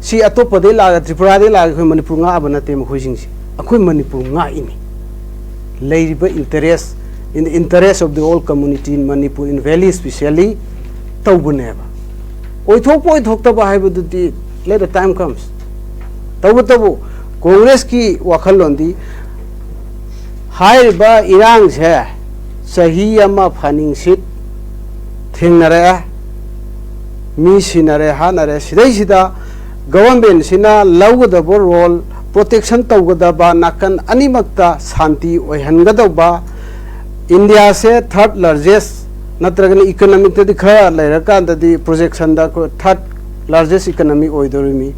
ꯁꯤ ꯑꯇꯣꯞꯄꯗꯩ ꯂꯥꯛꯑꯒ, ꯇ꯭ꯔꯤꯄꯨꯔꯥꯗꯩ ꯂꯥꯛꯑꯒ ꯑꯩꯈꯣꯏ ꯃꯅꯤꯄꯨꯔ ꯉꯥꯛꯑꯕ ꯅꯠꯇꯦ ꯃꯈꯣꯏꯁꯤꯡꯁꯦ꯫ ꯑꯩꯈꯣꯏ ꯃꯅꯤꯄꯨꯔ ꯉꯥꯛꯏꯅꯤ꯫ ꯂꯩꯔꯤꯕ interest, in the interest of the whole community in Manipur, in Valley specially, ꯇꯧꯕꯅꯦꯕ꯫ ꯑꯣꯏꯊꯣꯛꯄ ꯑꯣꯏꯊꯣꯛꯇꯕ ꯍꯥꯏꯕꯗꯨꯗꯤ let the time comes꯫ ꯇꯧꯕꯇꯕꯨ ꯀꯣꯡꯒ꯭ꯔꯦꯁꯀꯤ ꯋꯥꯈꯜꯂꯣꯟꯗꯤ ꯍꯥꯏꯔꯤꯕ ꯏꯔꯥꯡꯁꯦ ꯆꯍꯤ ꯑꯃ ꯐꯥꯅꯤꯡꯁꯤꯠ ꯊꯦꯡꯅꯔꯛꯑꯦ꯫ ꯃꯤ ꯁꯤꯅꯔꯦ, ꯍꯥꯠꯅꯔꯦ꯫ ꯁꯤꯗꯩꯁꯤꯗ ꯒꯚꯔꯟꯃꯦꯟꯁꯤꯅ ꯂꯧꯒꯗꯕ ꯔꯣꯜ, ꯄ꯭ꯔꯣꯇꯦꯛꯁꯟ ꯇꯧꯒꯗꯕ ꯅꯥꯀꯟ ꯑꯅꯤꯃꯛꯇ ꯁꯥꯟꯇꯤ ꯑꯣꯏꯍꯟꯒꯗꯧꯕ, ꯏꯟꯗꯤꯌꯥꯁꯦ ꯊꯥꯔꯠ ꯂꯥꯔꯖꯦꯁ ꯅꯠꯇ꯭ꯔꯒꯅ ꯏꯀꯣꯅꯣꯃꯤꯛꯇꯗꯤ ꯈꯔ ꯂꯩꯔꯀꯥꯟꯗꯗꯤ ꯄ꯭ꯔꯣꯖꯦꯛꯁꯟꯗ ꯑꯩꯈꯣꯏ ꯊꯥꯔꯠ ꯂꯥꯔꯖꯦꯁ ꯏꯀꯣꯅꯣꯃꯤ ꯑꯣꯏꯗꯧꯔꯤꯃꯤ꯫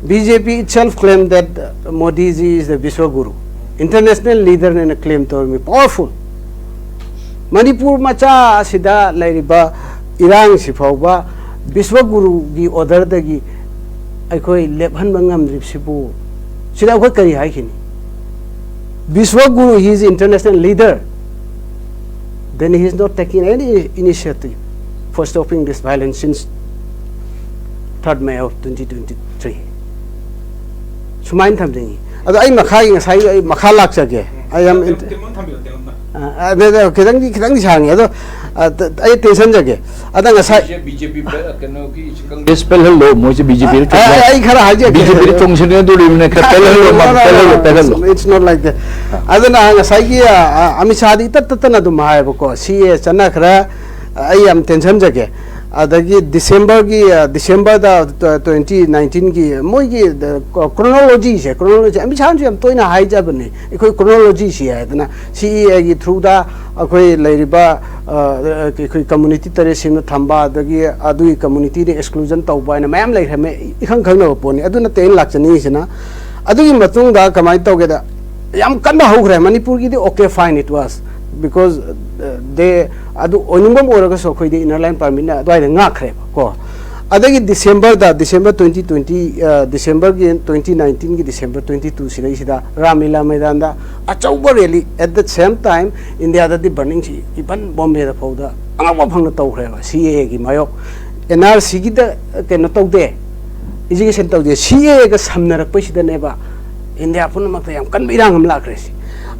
B J P itself claim that Modi ji is the Vishwaguru, international leader ꯅꯦꯅ ꯀ꯭ꯂꯦꯝ ꯇꯧꯔꯤꯃꯤ, ꯄꯋꯥꯔꯐꯨꯜ꯫ ꯃꯅꯤꯄꯨꯔ ꯃꯆꯥ ꯑꯁꯤꯗ ꯂꯩꯔꯤꯕ ꯏꯔꯥꯡꯁꯤ ꯐꯥꯎꯕ ꯕꯤꯁ꯭ꯋꯒꯨꯔꯨꯒꯤ ꯑꯣꯔꯗꯔꯗꯒꯤ ꯑꯩꯈꯣꯏ ꯂꯦꯞꯍꯟꯕ ꯉꯝꯗ꯭ꯔꯤꯕꯁꯤꯕꯨ, ꯁꯤꯗ ꯑꯩꯈꯣꯏ ꯀꯔꯤ ꯍꯥꯏꯈꯤꯅꯤ? Vishwaguru, he is international leader, then he is not taking any initiative for stopping this violence since third May of twenty twenty-three. ꯁꯨꯃꯥꯏꯅ ꯊꯝꯖꯅꯤꯡꯉꯤ꯫ ꯑꯗꯣ ꯑꯩ ꯃꯈꯥꯒꯤ, ꯉꯁꯥꯏꯒꯤ ꯑꯩ ꯃꯈꯥ ꯂꯥꯛꯆꯒꯦ꯫ ꯑꯩ ꯌꯥꯝ ꯏꯟ- ꯀꯩꯅꯣꯝ ꯊꯝꯕꯤꯌꯣ, ꯀꯩꯅꯣꯝꯇ꯫ ꯑ, ꯑꯗ, ꯑꯗ, ꯈꯤꯇꯪꯗꯤ, ꯈꯤꯇꯪꯗꯤ ꯁꯥꯡꯉꯦ꯫ ꯑꯗꯣ, ꯑ, ꯇ-, ꯑꯩ ꯇꯦꯟꯁꯟꯖꯒꯦ꯫ ꯑꯗ ꯉꯁꯥꯏ ꯁꯤꯁꯦ B J P ꯄ-, ꯀꯩꯅꯣꯒꯤ ꯀꯪꯒ꯭ꯔꯦꯁ ꯄꯦꯜꯍꯜꯂꯣ, ꯃꯣꯏꯁꯦ B J P ꯗ ꯑ, ꯑ, ꯑꯩ ꯈꯔ ꯍꯥꯏꯖꯒꯦ꯫ B J P ꯗ ꯆꯣꯡꯁꯤꯟꯒꯗꯣꯔꯤꯕꯅꯦ, ꯈꯔ ꯄꯦꯜꯍꯜꯂꯣ, No, no, no, ꯃꯥ-, no, ꯄꯦꯜꯍꯜꯂꯣ, no, ꯄꯦꯜꯍꯜꯂꯣ꯫ It's, it's not like that. ꯑꯗꯨꯅ ꯉꯁꯥꯏꯒꯤ, ꯑ, ꯑ, ꯑꯃꯤꯠ ꯁꯥꯍꯗꯤ ꯏꯇꯠ ꯇꯠꯇꯅ ꯑꯗꯨꯝ ꯍꯥꯏꯌꯦꯕꯀꯣ, C A ꯆꯠꯅꯈ꯭ꯔꯦ, ꯑꯩ ꯌꯥꯝ ꯇꯦꯟꯁꯟꯖꯒꯦ꯫ ꯑꯗꯒꯤ ꯗꯤꯁꯦꯝꯕꯔꯒꯤ, ꯑ, ꯗꯤꯁꯦꯝꯕꯔꯗ, ꯑ, twenty nineteen ꯒꯤ ꯃꯣꯏꯒꯤ, ꯑ, ꯀꯣ-, ꯀ꯭ꯔꯣꯅꯣꯂꯣꯖꯤꯁꯦ, ꯀ꯭ꯔꯣꯅꯣꯂꯣꯖꯤ ꯑꯃꯤꯠ ꯁꯥꯍꯅꯁꯨ ꯌꯥꯝ ꯇꯣꯏꯅ ꯍꯥꯏꯖꯕꯅꯤ, ꯑꯩꯈꯣꯏ ꯀ꯭ꯔꯣꯅꯣꯂꯣꯖꯤꯁꯤ ꯍꯥꯏꯗꯅ, C A ꯒꯤ through ꯗ ꯑꯩꯈꯣꯏ ꯂꯩꯔꯤꯕ, ꯑ, ꯑꯩꯈꯣꯏ ꯀꯝꯃꯨꯅꯤꯇꯤ ꯇꯔꯦꯠ ꯁꯦꯝꯅ ꯊꯝꯕ, ꯑꯗꯒꯤ ꯑꯗꯨꯒꯤ ꯀꯝꯃꯨꯅꯤꯇꯤꯗ exclusion ꯇꯧꯕ ꯍꯥꯏꯅ ꯃꯌꯥꯝ ꯂꯩꯈ꯭ꯔꯦ, ꯃ-, ꯏꯈꯪ ꯈꯪꯅꯕ ꯄꯣꯠꯅꯤ꯫ ꯑꯗꯨ ꯅꯠꯇꯦ ꯑꯩꯅ ꯂꯥꯛꯆꯅꯤꯡꯉꯤꯁꯤꯅ꯫ ꯑꯗꯨꯒꯤ ꯃꯇꯨꯡꯗ ꯀꯃꯥꯏꯅ ꯇꯧꯒꯦꯗ, ꯌꯥꯝ ꯀꯟꯅ ꯍꯧꯈ꯭ꯔꯦ ꯃꯅꯤꯄꯨꯔꯒꯤꯗꯤ, okay, fine, it was, because, uh, they, ꯑꯗꯨ ꯑꯣꯏꯅꯤꯡꯕ ꯑꯃ ꯑꯣꯏꯔꯒꯁꯨ ꯑꯩꯈꯣꯏꯗꯤ inner line permit ꯅ ꯑꯗꯨꯋꯥꯏꯗ ꯉꯥꯛꯈ꯭ꯔꯦꯕ ꯀꯣ꯫ ꯑꯗꯒꯤ ꯗꯤꯁꯦꯝꯕꯔꯗ, ꯗꯤꯁꯦꯝꯕꯔ twenty twenty, ꯑ, ꯗꯤꯁꯦꯝꯕꯔꯒꯤ twenty nineteen ꯒꯤ ꯗꯤꯁꯦꯝꯕꯔ twenty two ꯁꯤꯗꯩꯁꯤꯗ ꯔꯥꯝꯂꯤꯂꯥ ꯃꯩꯗꯥꯟꯗ ꯑꯆꯧꯕ rally, at the same time ꯏꯟꯗꯤꯌꯥꯗꯗꯤ burning ꯁꯤ even ꯕꯣꯝꯕꯦꯗ ꯐꯥꯎꯗ ꯑꯉꯛꯄ ꯐꯪꯅ ꯇꯧꯈ꯭ꯔꯦꯕ, C A A ꯒꯤ ꯃꯥꯌꯣꯛ꯫ N R C ꯒꯤꯗ ꯀꯩꯅꯣ ꯇꯧꯗꯦ, education ꯇꯧꯗꯦ, C A A ꯒ ꯁꯝꯅꯔꯛꯄꯁꯤꯗꯅꯦꯕ ꯏꯟꯗꯤꯌꯥ ꯄꯨꯝꯅꯃꯛꯇ ꯌꯥꯝ ꯀꯟꯕ ꯏꯔꯥꯡ ꯑꯃ ꯂꯥꯛꯈ꯭ꯔꯦ ꯁꯤ꯫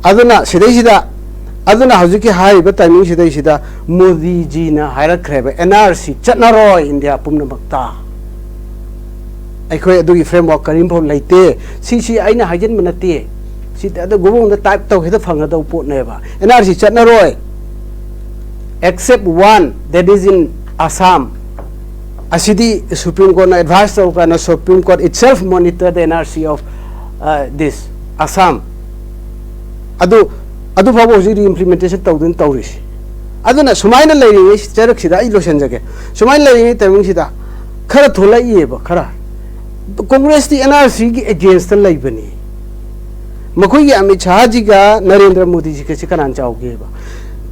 ꯑꯗꯨꯅ ꯁꯤꯗꯩꯁꯤꯗ, ꯑꯗꯨꯅ ꯍꯧꯖꯤꯛꯀꯤ ꯍꯥꯏꯔꯤꯕ timing ꯁꯤꯗꯩꯁꯤꯗ ꯃꯣꯗꯤꯖꯤꯅ ꯍꯥꯏꯔꯛꯈ꯭ꯔꯦꯕ, N R C ꯆꯠꯅꯔꯣꯏ ꯏꯟꯗꯤꯌꯥ ꯄꯨꯝꯅꯃꯛꯇ, ꯑꯩꯈꯣꯏ ꯑꯗꯨꯒꯤ framework ꯀꯔꯤꯝꯐꯥꯎ ꯂꯩꯇꯦ꯫ ꯁꯤꯁꯤ ꯑꯩꯅ ꯍꯥꯏꯖꯤꯟꯕ ꯅꯠꯇꯦ, ꯁꯤ ꯑꯗ Google ꯗ type ꯇꯧ ꯍꯦꯛꯇ ꯐꯪꯒꯗꯧꯕ ꯄꯣꯠꯅꯦꯕ꯫ N R C ꯆꯠꯅꯔꯣꯏ, except one, that is in Assam, ꯑꯁꯤꯗꯤ Supreme Courtꯅ advise ꯇꯧꯔꯀꯥꯟꯗ Supreme Court itself monitor the N R C of, uh, this Assam. ꯑꯗꯨ, ꯑꯗꯨ ꯐꯥꯎꯕ ꯍꯧꯖꯤꯛ re-implementation ꯇꯧꯗꯨꯅ ꯇꯧꯔꯤꯁꯤ꯫ ꯑꯗꯨꯅ ꯁꯨꯃꯥꯏꯅ ꯂꯩꯔꯤꯉꯩ ꯆꯔꯛꯁꯤꯗ ꯑꯩ ꯂꯣꯏꯁꯤꯟꯖꯒꯦ꯫ ꯁꯨꯃꯥꯏꯅ ꯂꯩꯔꯤꯉꯩ timingꯁꯤꯗ ꯈꯔ ꯊꯣꯛꯂꯛꯏꯑꯕ, ꯈꯔ꯫ Congressꯇꯤ N R Cꯒꯤ againstꯇ ꯂꯩꯕꯅꯤ꯫ ꯃꯈꯣꯏꯒꯤ ꯑꯃꯤꯠ ꯁꯥꯍꯖꯤꯒ ꯅꯔꯦꯟꯗ꯭ꯔ ꯃꯣꯗꯤꯖꯤꯒꯁꯤ ꯀꯅꯥꯅ ꯆꯥꯎꯒꯦꯕ?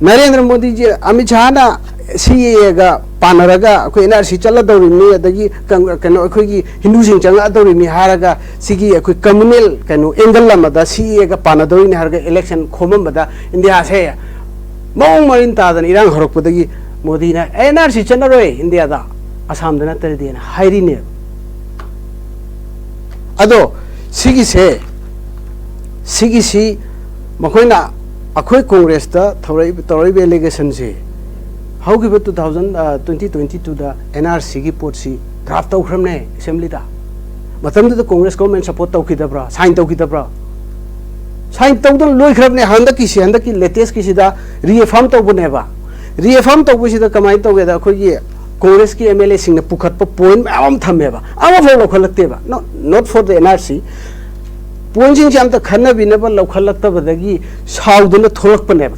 ꯅꯔꯦꯟꯗ꯭ꯔ ꯃꯣꯗꯤꯖꯤ, ꯑꯃꯤꯠ ꯁꯥꯍꯅ CAAꯒ ꯄꯥꯟꯅꯔꯒ ꯑꯩꯈꯣꯏ N R C ꯆꯠꯂꯗꯧꯔꯤꯕꯅꯤ, ꯑꯗꯒꯤ ꯀꯪ-, ꯀꯩꯅꯣ, ꯑꯩꯈꯣꯏꯒꯤ ꯍꯤꯟꯗꯨꯁꯤꯡ ꯆꯪꯉꯛꯑꯗꯧꯔꯤꯕꯅꯤ ꯍꯥꯏꯔꯒ, ꯁꯤꯒꯤ ꯑꯩꯈꯣꯏ communal ꯀꯩꯅꯣ angle ꯑꯃꯗ CAAꯒ ꯄꯥꯟꯅꯗꯧꯔꯤꯅꯤ ꯍꯥꯏꯔꯒ election ꯈꯣꯝꯃꯝꯕꯗ ꯏꯟꯗꯤꯌꯥꯁꯦ ꯃꯑꯣꯡ ꯃꯔꯤꯟ ꯇꯥꯗꯅ ꯏꯔꯥꯡ ꯍꯧꯔꯛꯄꯗꯒꯤ ꯃꯣꯗꯤꯅ "N R C ꯆꯠꯅꯔꯣꯏ ꯏꯟꯗꯤꯌꯥꯗ, ꯑꯁꯥꯝꯗ ꯅꯠꯇ꯭ꯔꯗꯤꯅ" ꯍꯥꯏꯔꯤꯅꯦꯕ꯫ ꯑꯗꯣ ꯁꯤꯒꯤꯁꯦ, ꯁꯤꯒꯤꯁꯤ ꯃꯈꯣꯏꯅ ꯑꯩꯈꯣꯏ Congressꯇ ꯊꯧꯔꯛꯏꯕ, ꯇꯧꯔꯛꯏꯕ allegationꯁꯦ, ꯍꯧꯈꯤꯕ two thousand, ꯑ, twenty twenty twoꯗ N R Cꯒꯤ ꯄꯣꯠꯁꯤ draft ꯇꯧꯈ꯭ꯔꯕꯅꯦ assemblyꯗ꯫ ꯃꯇꯝꯗꯨꯗ Congress government support ꯇꯧꯈꯤꯗꯕ꯭ꯔꯥ, sign ꯇꯧꯈꯤꯗꯕ꯭ꯔꯥ? Sign ꯇꯧꯗꯅ ꯂꯣꯏꯈ꯭ꯔꯕꯅꯦ꯫ ꯍꯟꯗꯛꯀꯤꯁꯤ, ꯍꯟꯗꯛꯀꯤ latestꯀꯤꯁꯤꯗ reaffirm ꯇꯧꯕꯅꯦꯕ꯫ Reaffirm ꯇꯧꯕꯁꯤꯗ ꯀꯃꯥꯏꯅ ꯇꯧꯒꯦꯗ, ꯑꯩꯈꯣꯏꯒꯤ Congressꯀꯤ MLAꯁꯤꯡꯅ ꯄꯨꯈꯠꯄ point ꯃꯌꯥꯝ ꯑꯃ ꯊꯝꯃꯦꯕ, ꯑꯃꯐꯥꯎ ꯂꯧꯈꯠꯂꯛꯇꯦꯕ꯫ No, not for the N R C꯫ Pointꯁꯤꯡꯁꯦ ꯑꯝꯇ ꯈꯟꯅꯕꯤꯅꯕ ꯂꯧꯈꯠꯂꯛꯇꯕꯗꯒꯤ ꯁꯥꯎꯗꯨꯅ ꯊꯣꯛꯂꯛꯄꯅꯦꯕ꯫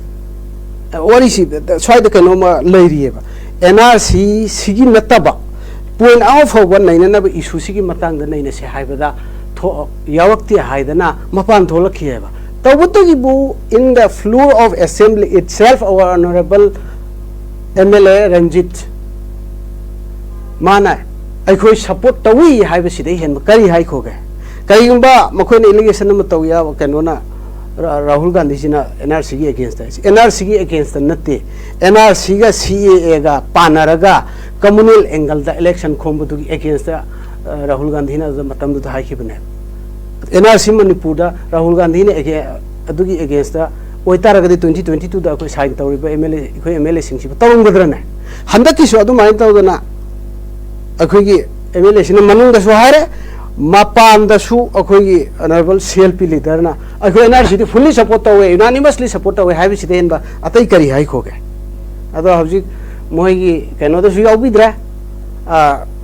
ꯋꯥꯔꯤꯁꯤ ꯁ꯭ꯋꯥꯏꯗ ꯀꯩꯅꯣꯝꯃ ꯂꯩꯔꯤꯑꯕ꯫ N R C ꯁꯤꯒꯤ ꯅꯠꯇꯕ point ꯑꯃ ꯐꯥꯎꯕ ꯅꯩꯅꯅꯕ issueꯁꯤꯒꯤ ꯃꯇꯥꯡꯗ ꯅꯩꯅꯁꯦ ꯍꯥꯏꯕꯗ ꯊꯣꯛ-, ꯌꯥꯎꯔꯛꯇꯦ ꯍꯥꯏꯗꯅ ꯃꯄꯥꯟ ꯊꯣꯛꯂꯛꯈꯤꯑꯕ꯫ ꯇꯧꯕꯇꯒꯤꯕꯨ in the floor of assembly itself our honorable MLA Ranjit ꯃꯥꯅ ꯑꯩꯈꯣꯏ support ꯇꯧꯏ ꯍꯥꯏꯕꯁꯤꯗꯩ ꯍꯦꯟꯕ ꯀꯔꯤ ꯍꯥꯏꯈꯣꯒꯦ? ꯀꯔꯤꯒꯨꯝꯕ ꯃꯈꯣꯏꯅ allegation ꯑꯃ ꯇꯧ ꯌꯥꯕ ꯀꯩꯅꯣꯅ, ꯔꯥ-, ꯔꯥꯍꯨꯜ ꯒꯥꯟꯙꯤꯁꯤꯅ N R Cꯒꯤ againstꯇ ꯍꯥꯏꯁꯦ꯫ N R Cꯒꯤ againstꯇ ꯅꯠꯇꯦ, N R Cꯒ CAAꯒ ꯄꯥꯟꯅꯔꯒ communal angleꯗ election ꯈꯣꯝꯕꯗꯨꯒꯤ againstꯇ, ꯑ, ꯔꯥꯍꯨꯜ ꯒꯥꯟꯙꯤꯅ ꯑꯗꯨ ꯃꯇꯝꯗꯨꯗ ꯍꯥꯏꯈꯤꯕꯅꯦ꯫ N R C ꯃꯅꯤꯄꯨꯔꯗ ꯔꯥꯍꯨꯜ ꯒꯥꯟꯙꯤꯅ ꯑꯒꯦ-, ꯑꯗꯨꯒꯤ againstꯇ ꯑꯣꯏꯇꯥꯔꯒꯗꯤ twenty twenty twoꯗ ꯑꯩꯈꯣꯏ sign ꯇꯧꯔꯤꯕ MLA, ꯑꯩꯈꯣꯏ MLAꯁꯤꯡꯁꯤꯕꯨ ꯇꯧꯔꯝꯒꯗ꯭ꯔꯅꯦ? ꯍꯟꯗꯛꯀꯤꯁꯨ ꯑꯗꯨꯃꯥꯏꯅ ꯇꯧꯗꯅ ꯑꯩꯈꯣꯏꯒꯤ MLAꯁꯤꯅ ꯃꯅꯨꯡꯗꯁꯨ ꯍꯥꯏꯔꯦ, ꯃꯄꯥꯟꯗꯁꯨ ꯑꯩꯈꯣꯏꯒꯤ honorable CLP leaderꯅ "ꯑꯩꯈꯣꯏ N R Cꯗꯤ fully support ꯇꯧꯋꯦ, unanimously support ꯇꯧꯋꯦ" ꯍꯥꯏꯕꯁꯤꯗ ꯍꯦꯟꯕ ꯑꯇꯩ ꯀꯔꯤ ꯍꯥꯏꯈꯣꯒꯦ? ꯑꯗꯣ ꯍꯧꯖꯤꯛ ꯃꯣꯏꯒꯤ ꯀꯩꯅꯣꯗꯁꯨ ꯌꯥꯎꯕꯤꯗ꯭ꯔꯦ, ꯑ,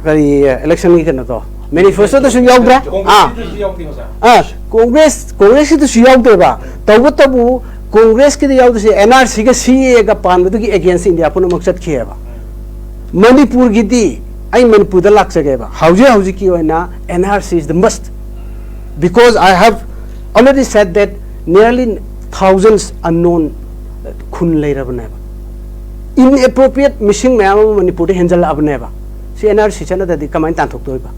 ꯀꯔꯤ, ꯏꯂꯦꯛꯁꯟꯒꯤ ꯀꯩꯅꯣꯗꯣ, ꯃꯦꯅꯤꯐꯦꯁꯇꯣꯗꯁꯨ ꯌꯥꯎꯗ꯭ꯔꯦ꯫ ꯑꯥ, ꯀꯣꯡꯒ꯭ꯔꯦꯁꯀꯤꯗꯁꯨ ꯌꯥꯎꯗꯦ ꯑꯣꯖꯥ꯫ ꯑꯥ, ꯀꯣꯡꯒ꯭ꯔꯦꯁ ꯀꯣꯡꯒ꯭ꯔꯦꯁꯀꯤꯗꯁꯨ ꯌꯥꯎꯗꯦꯕ꯫ ꯇꯧꯕꯇꯕꯨ ꯀꯣꯡꯒ꯭ꯔꯦꯁꯀꯤꯗ ꯌꯥꯎꯗꯣꯏꯁꯦ ꯑꯦꯟ ꯑꯥꯔ ꯁꯤꯒ ꯁꯤ ꯑꯦꯒ ꯄꯥꯟꯕꯗꯨꯒꯤ ꯑꯦꯒꯦꯟꯁ ꯏꯟꯗꯤꯌꯥ ꯄꯨꯝꯅꯃꯛ ꯆꯠꯈꯤꯑꯕ꯫ ꯃꯅꯤꯄꯨꯔꯒꯤꯗꯤ, ꯑꯩ ꯃꯅꯤꯄꯨꯔꯗ ꯂꯥꯛꯆꯒꯦꯕ, ꯍꯧꯖꯤꯛ ꯍꯧꯖꯤꯛꯀꯤ ꯑꯣꯏꯅ N R C is the must, because I have already said that nearly thousands unknown ꯈꯨꯟ ꯂꯩꯔꯕꯅꯦꯕ꯫ Inappropriate missing ꯃꯌꯥꯝ ꯑꯃ ꯃꯅꯤꯄꯨꯔꯗ ꯍꯦꯟꯖꯜꯂꯛꯑꯕꯅꯦꯕ꯫ ꯁꯤ N R C ꯆꯠꯅꯗ꯭ꯔꯗꯤ ꯀꯃꯥꯏꯅ ꯇꯥꯟꯊꯣꯛꯇꯣꯏꯕ?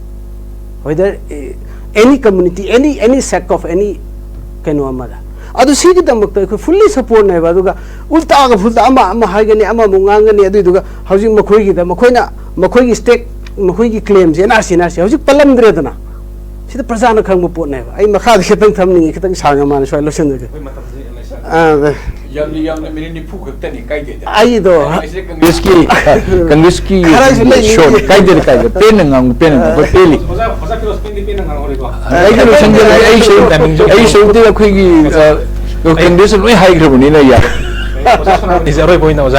Whether, eh, any community, any, any sect of any ꯀꯩꯅꯣ ꯑꯃꯗ꯫ ꯑꯗꯨ ꯁꯤꯒꯤꯗꯃꯛꯇ ꯑꯩꯈꯣꯏ fully supportꯅꯦꯕ꯫ ꯑꯗꯨꯒ ꯎꯜꯇꯥꯒ ꯐꯨꯜꯇꯥ ꯑꯃ ꯑꯃ ꯍꯥꯏꯒꯅꯤ, ꯑꯃꯃꯨꯛ ꯉꯥꯡꯒꯅꯤ꯫ ꯑꯗꯨꯏꯗꯨꯒ ꯍꯧꯖꯤꯛ ꯃꯈꯣꯏꯒꯤꯗ, ꯃꯈꯣꯏꯅ, ꯃꯈꯣꯏꯒꯤ stake, ꯃꯈꯣꯏꯒꯤ claimꯁꯦ N R C, N R C ꯍꯧꯖꯤꯛ ꯄꯜꯂꯝꯗ꯭ꯔꯦꯗꯅ꯫ ꯁꯤꯗ ꯄ꯭ꯔꯖꯥꯅ ꯈꯪꯕ ꯄꯣꯠꯅꯦꯕ꯫ ꯑꯩ ꯃꯈꯥꯗ ꯈꯤꯇꯪ ꯊꯝꯅꯤꯡꯉꯤ, ꯈꯤꯇꯪ ꯁꯥꯡꯅ ꯃꯥꯅ ꯁ꯭ꯋꯥꯏ ꯂꯣꯏꯁꯤꯟꯖꯒꯦ꯫ ꯑꯩꯈꯣꯏ ꯃꯇꯝꯁꯦ ꯂꯩꯁꯜꯂꯦ꯫ ꯑꯥ, ꯑꯗ ꯌꯥꯝꯅ, ꯌꯥꯝꯅ ꯃꯤꯅꯤꯠ ꯅꯤꯐꯨ ꯈꯛꯇꯅꯤ, ꯀꯥꯏꯗꯦꯗ꯫ ꯑꯩꯗꯣ ꯑꯩꯁꯦ ꯀꯪꯒ꯭ꯔꯦꯁꯀꯤ ꯀꯪꯒ꯭ꯔꯦꯁꯀꯤ ꯈꯔꯁꯨ ꯂꯩꯅꯤ꯫ ꯁꯣꯟ ꯀꯥꯏꯗꯦꯗ, ꯀꯥꯏꯗꯦ꯫ ꯄꯦꯟꯅ ꯉꯥꯡꯉꯨ, ꯄꯦꯟꯅ ꯉꯥꯡꯉꯨ, ꯑꯩꯈꯣꯏ ꯄꯦꯜꯂꯤ꯫ ꯑꯣꯖꯥ, ꯑꯣꯖꯥ ꯐꯤꯔꯣꯖ ꯄꯦꯟꯗꯤ ꯄꯦꯟꯅ ꯉꯥꯡꯍꯧꯔꯦꯀꯣ꯫ ꯑꯩꯒꯤ ꯂꯣꯏꯁꯟꯖꯔꯒꯦ꯫ ꯑꯩ ꯁꯔꯨꯛ, ꯑꯩ ꯁꯔꯨꯛꯇꯤ ꯑꯩꯈꯣꯏꯒꯤ, ꯑ, ꯀꯪꯒ꯭ꯔꯦꯁꯅ ꯂꯣꯏ ꯍꯥꯏꯈ꯭ꯔꯕꯅꯤꯅ ꯌꯥꯔꯦ꯫ ꯑꯣꯖꯥ ꯁꯣꯅꯥꯃꯅꯤ꯫ ꯑꯩꯁꯦ ꯑꯔꯣꯏꯕ ꯑꯣꯏꯅ ꯑꯣꯖꯥ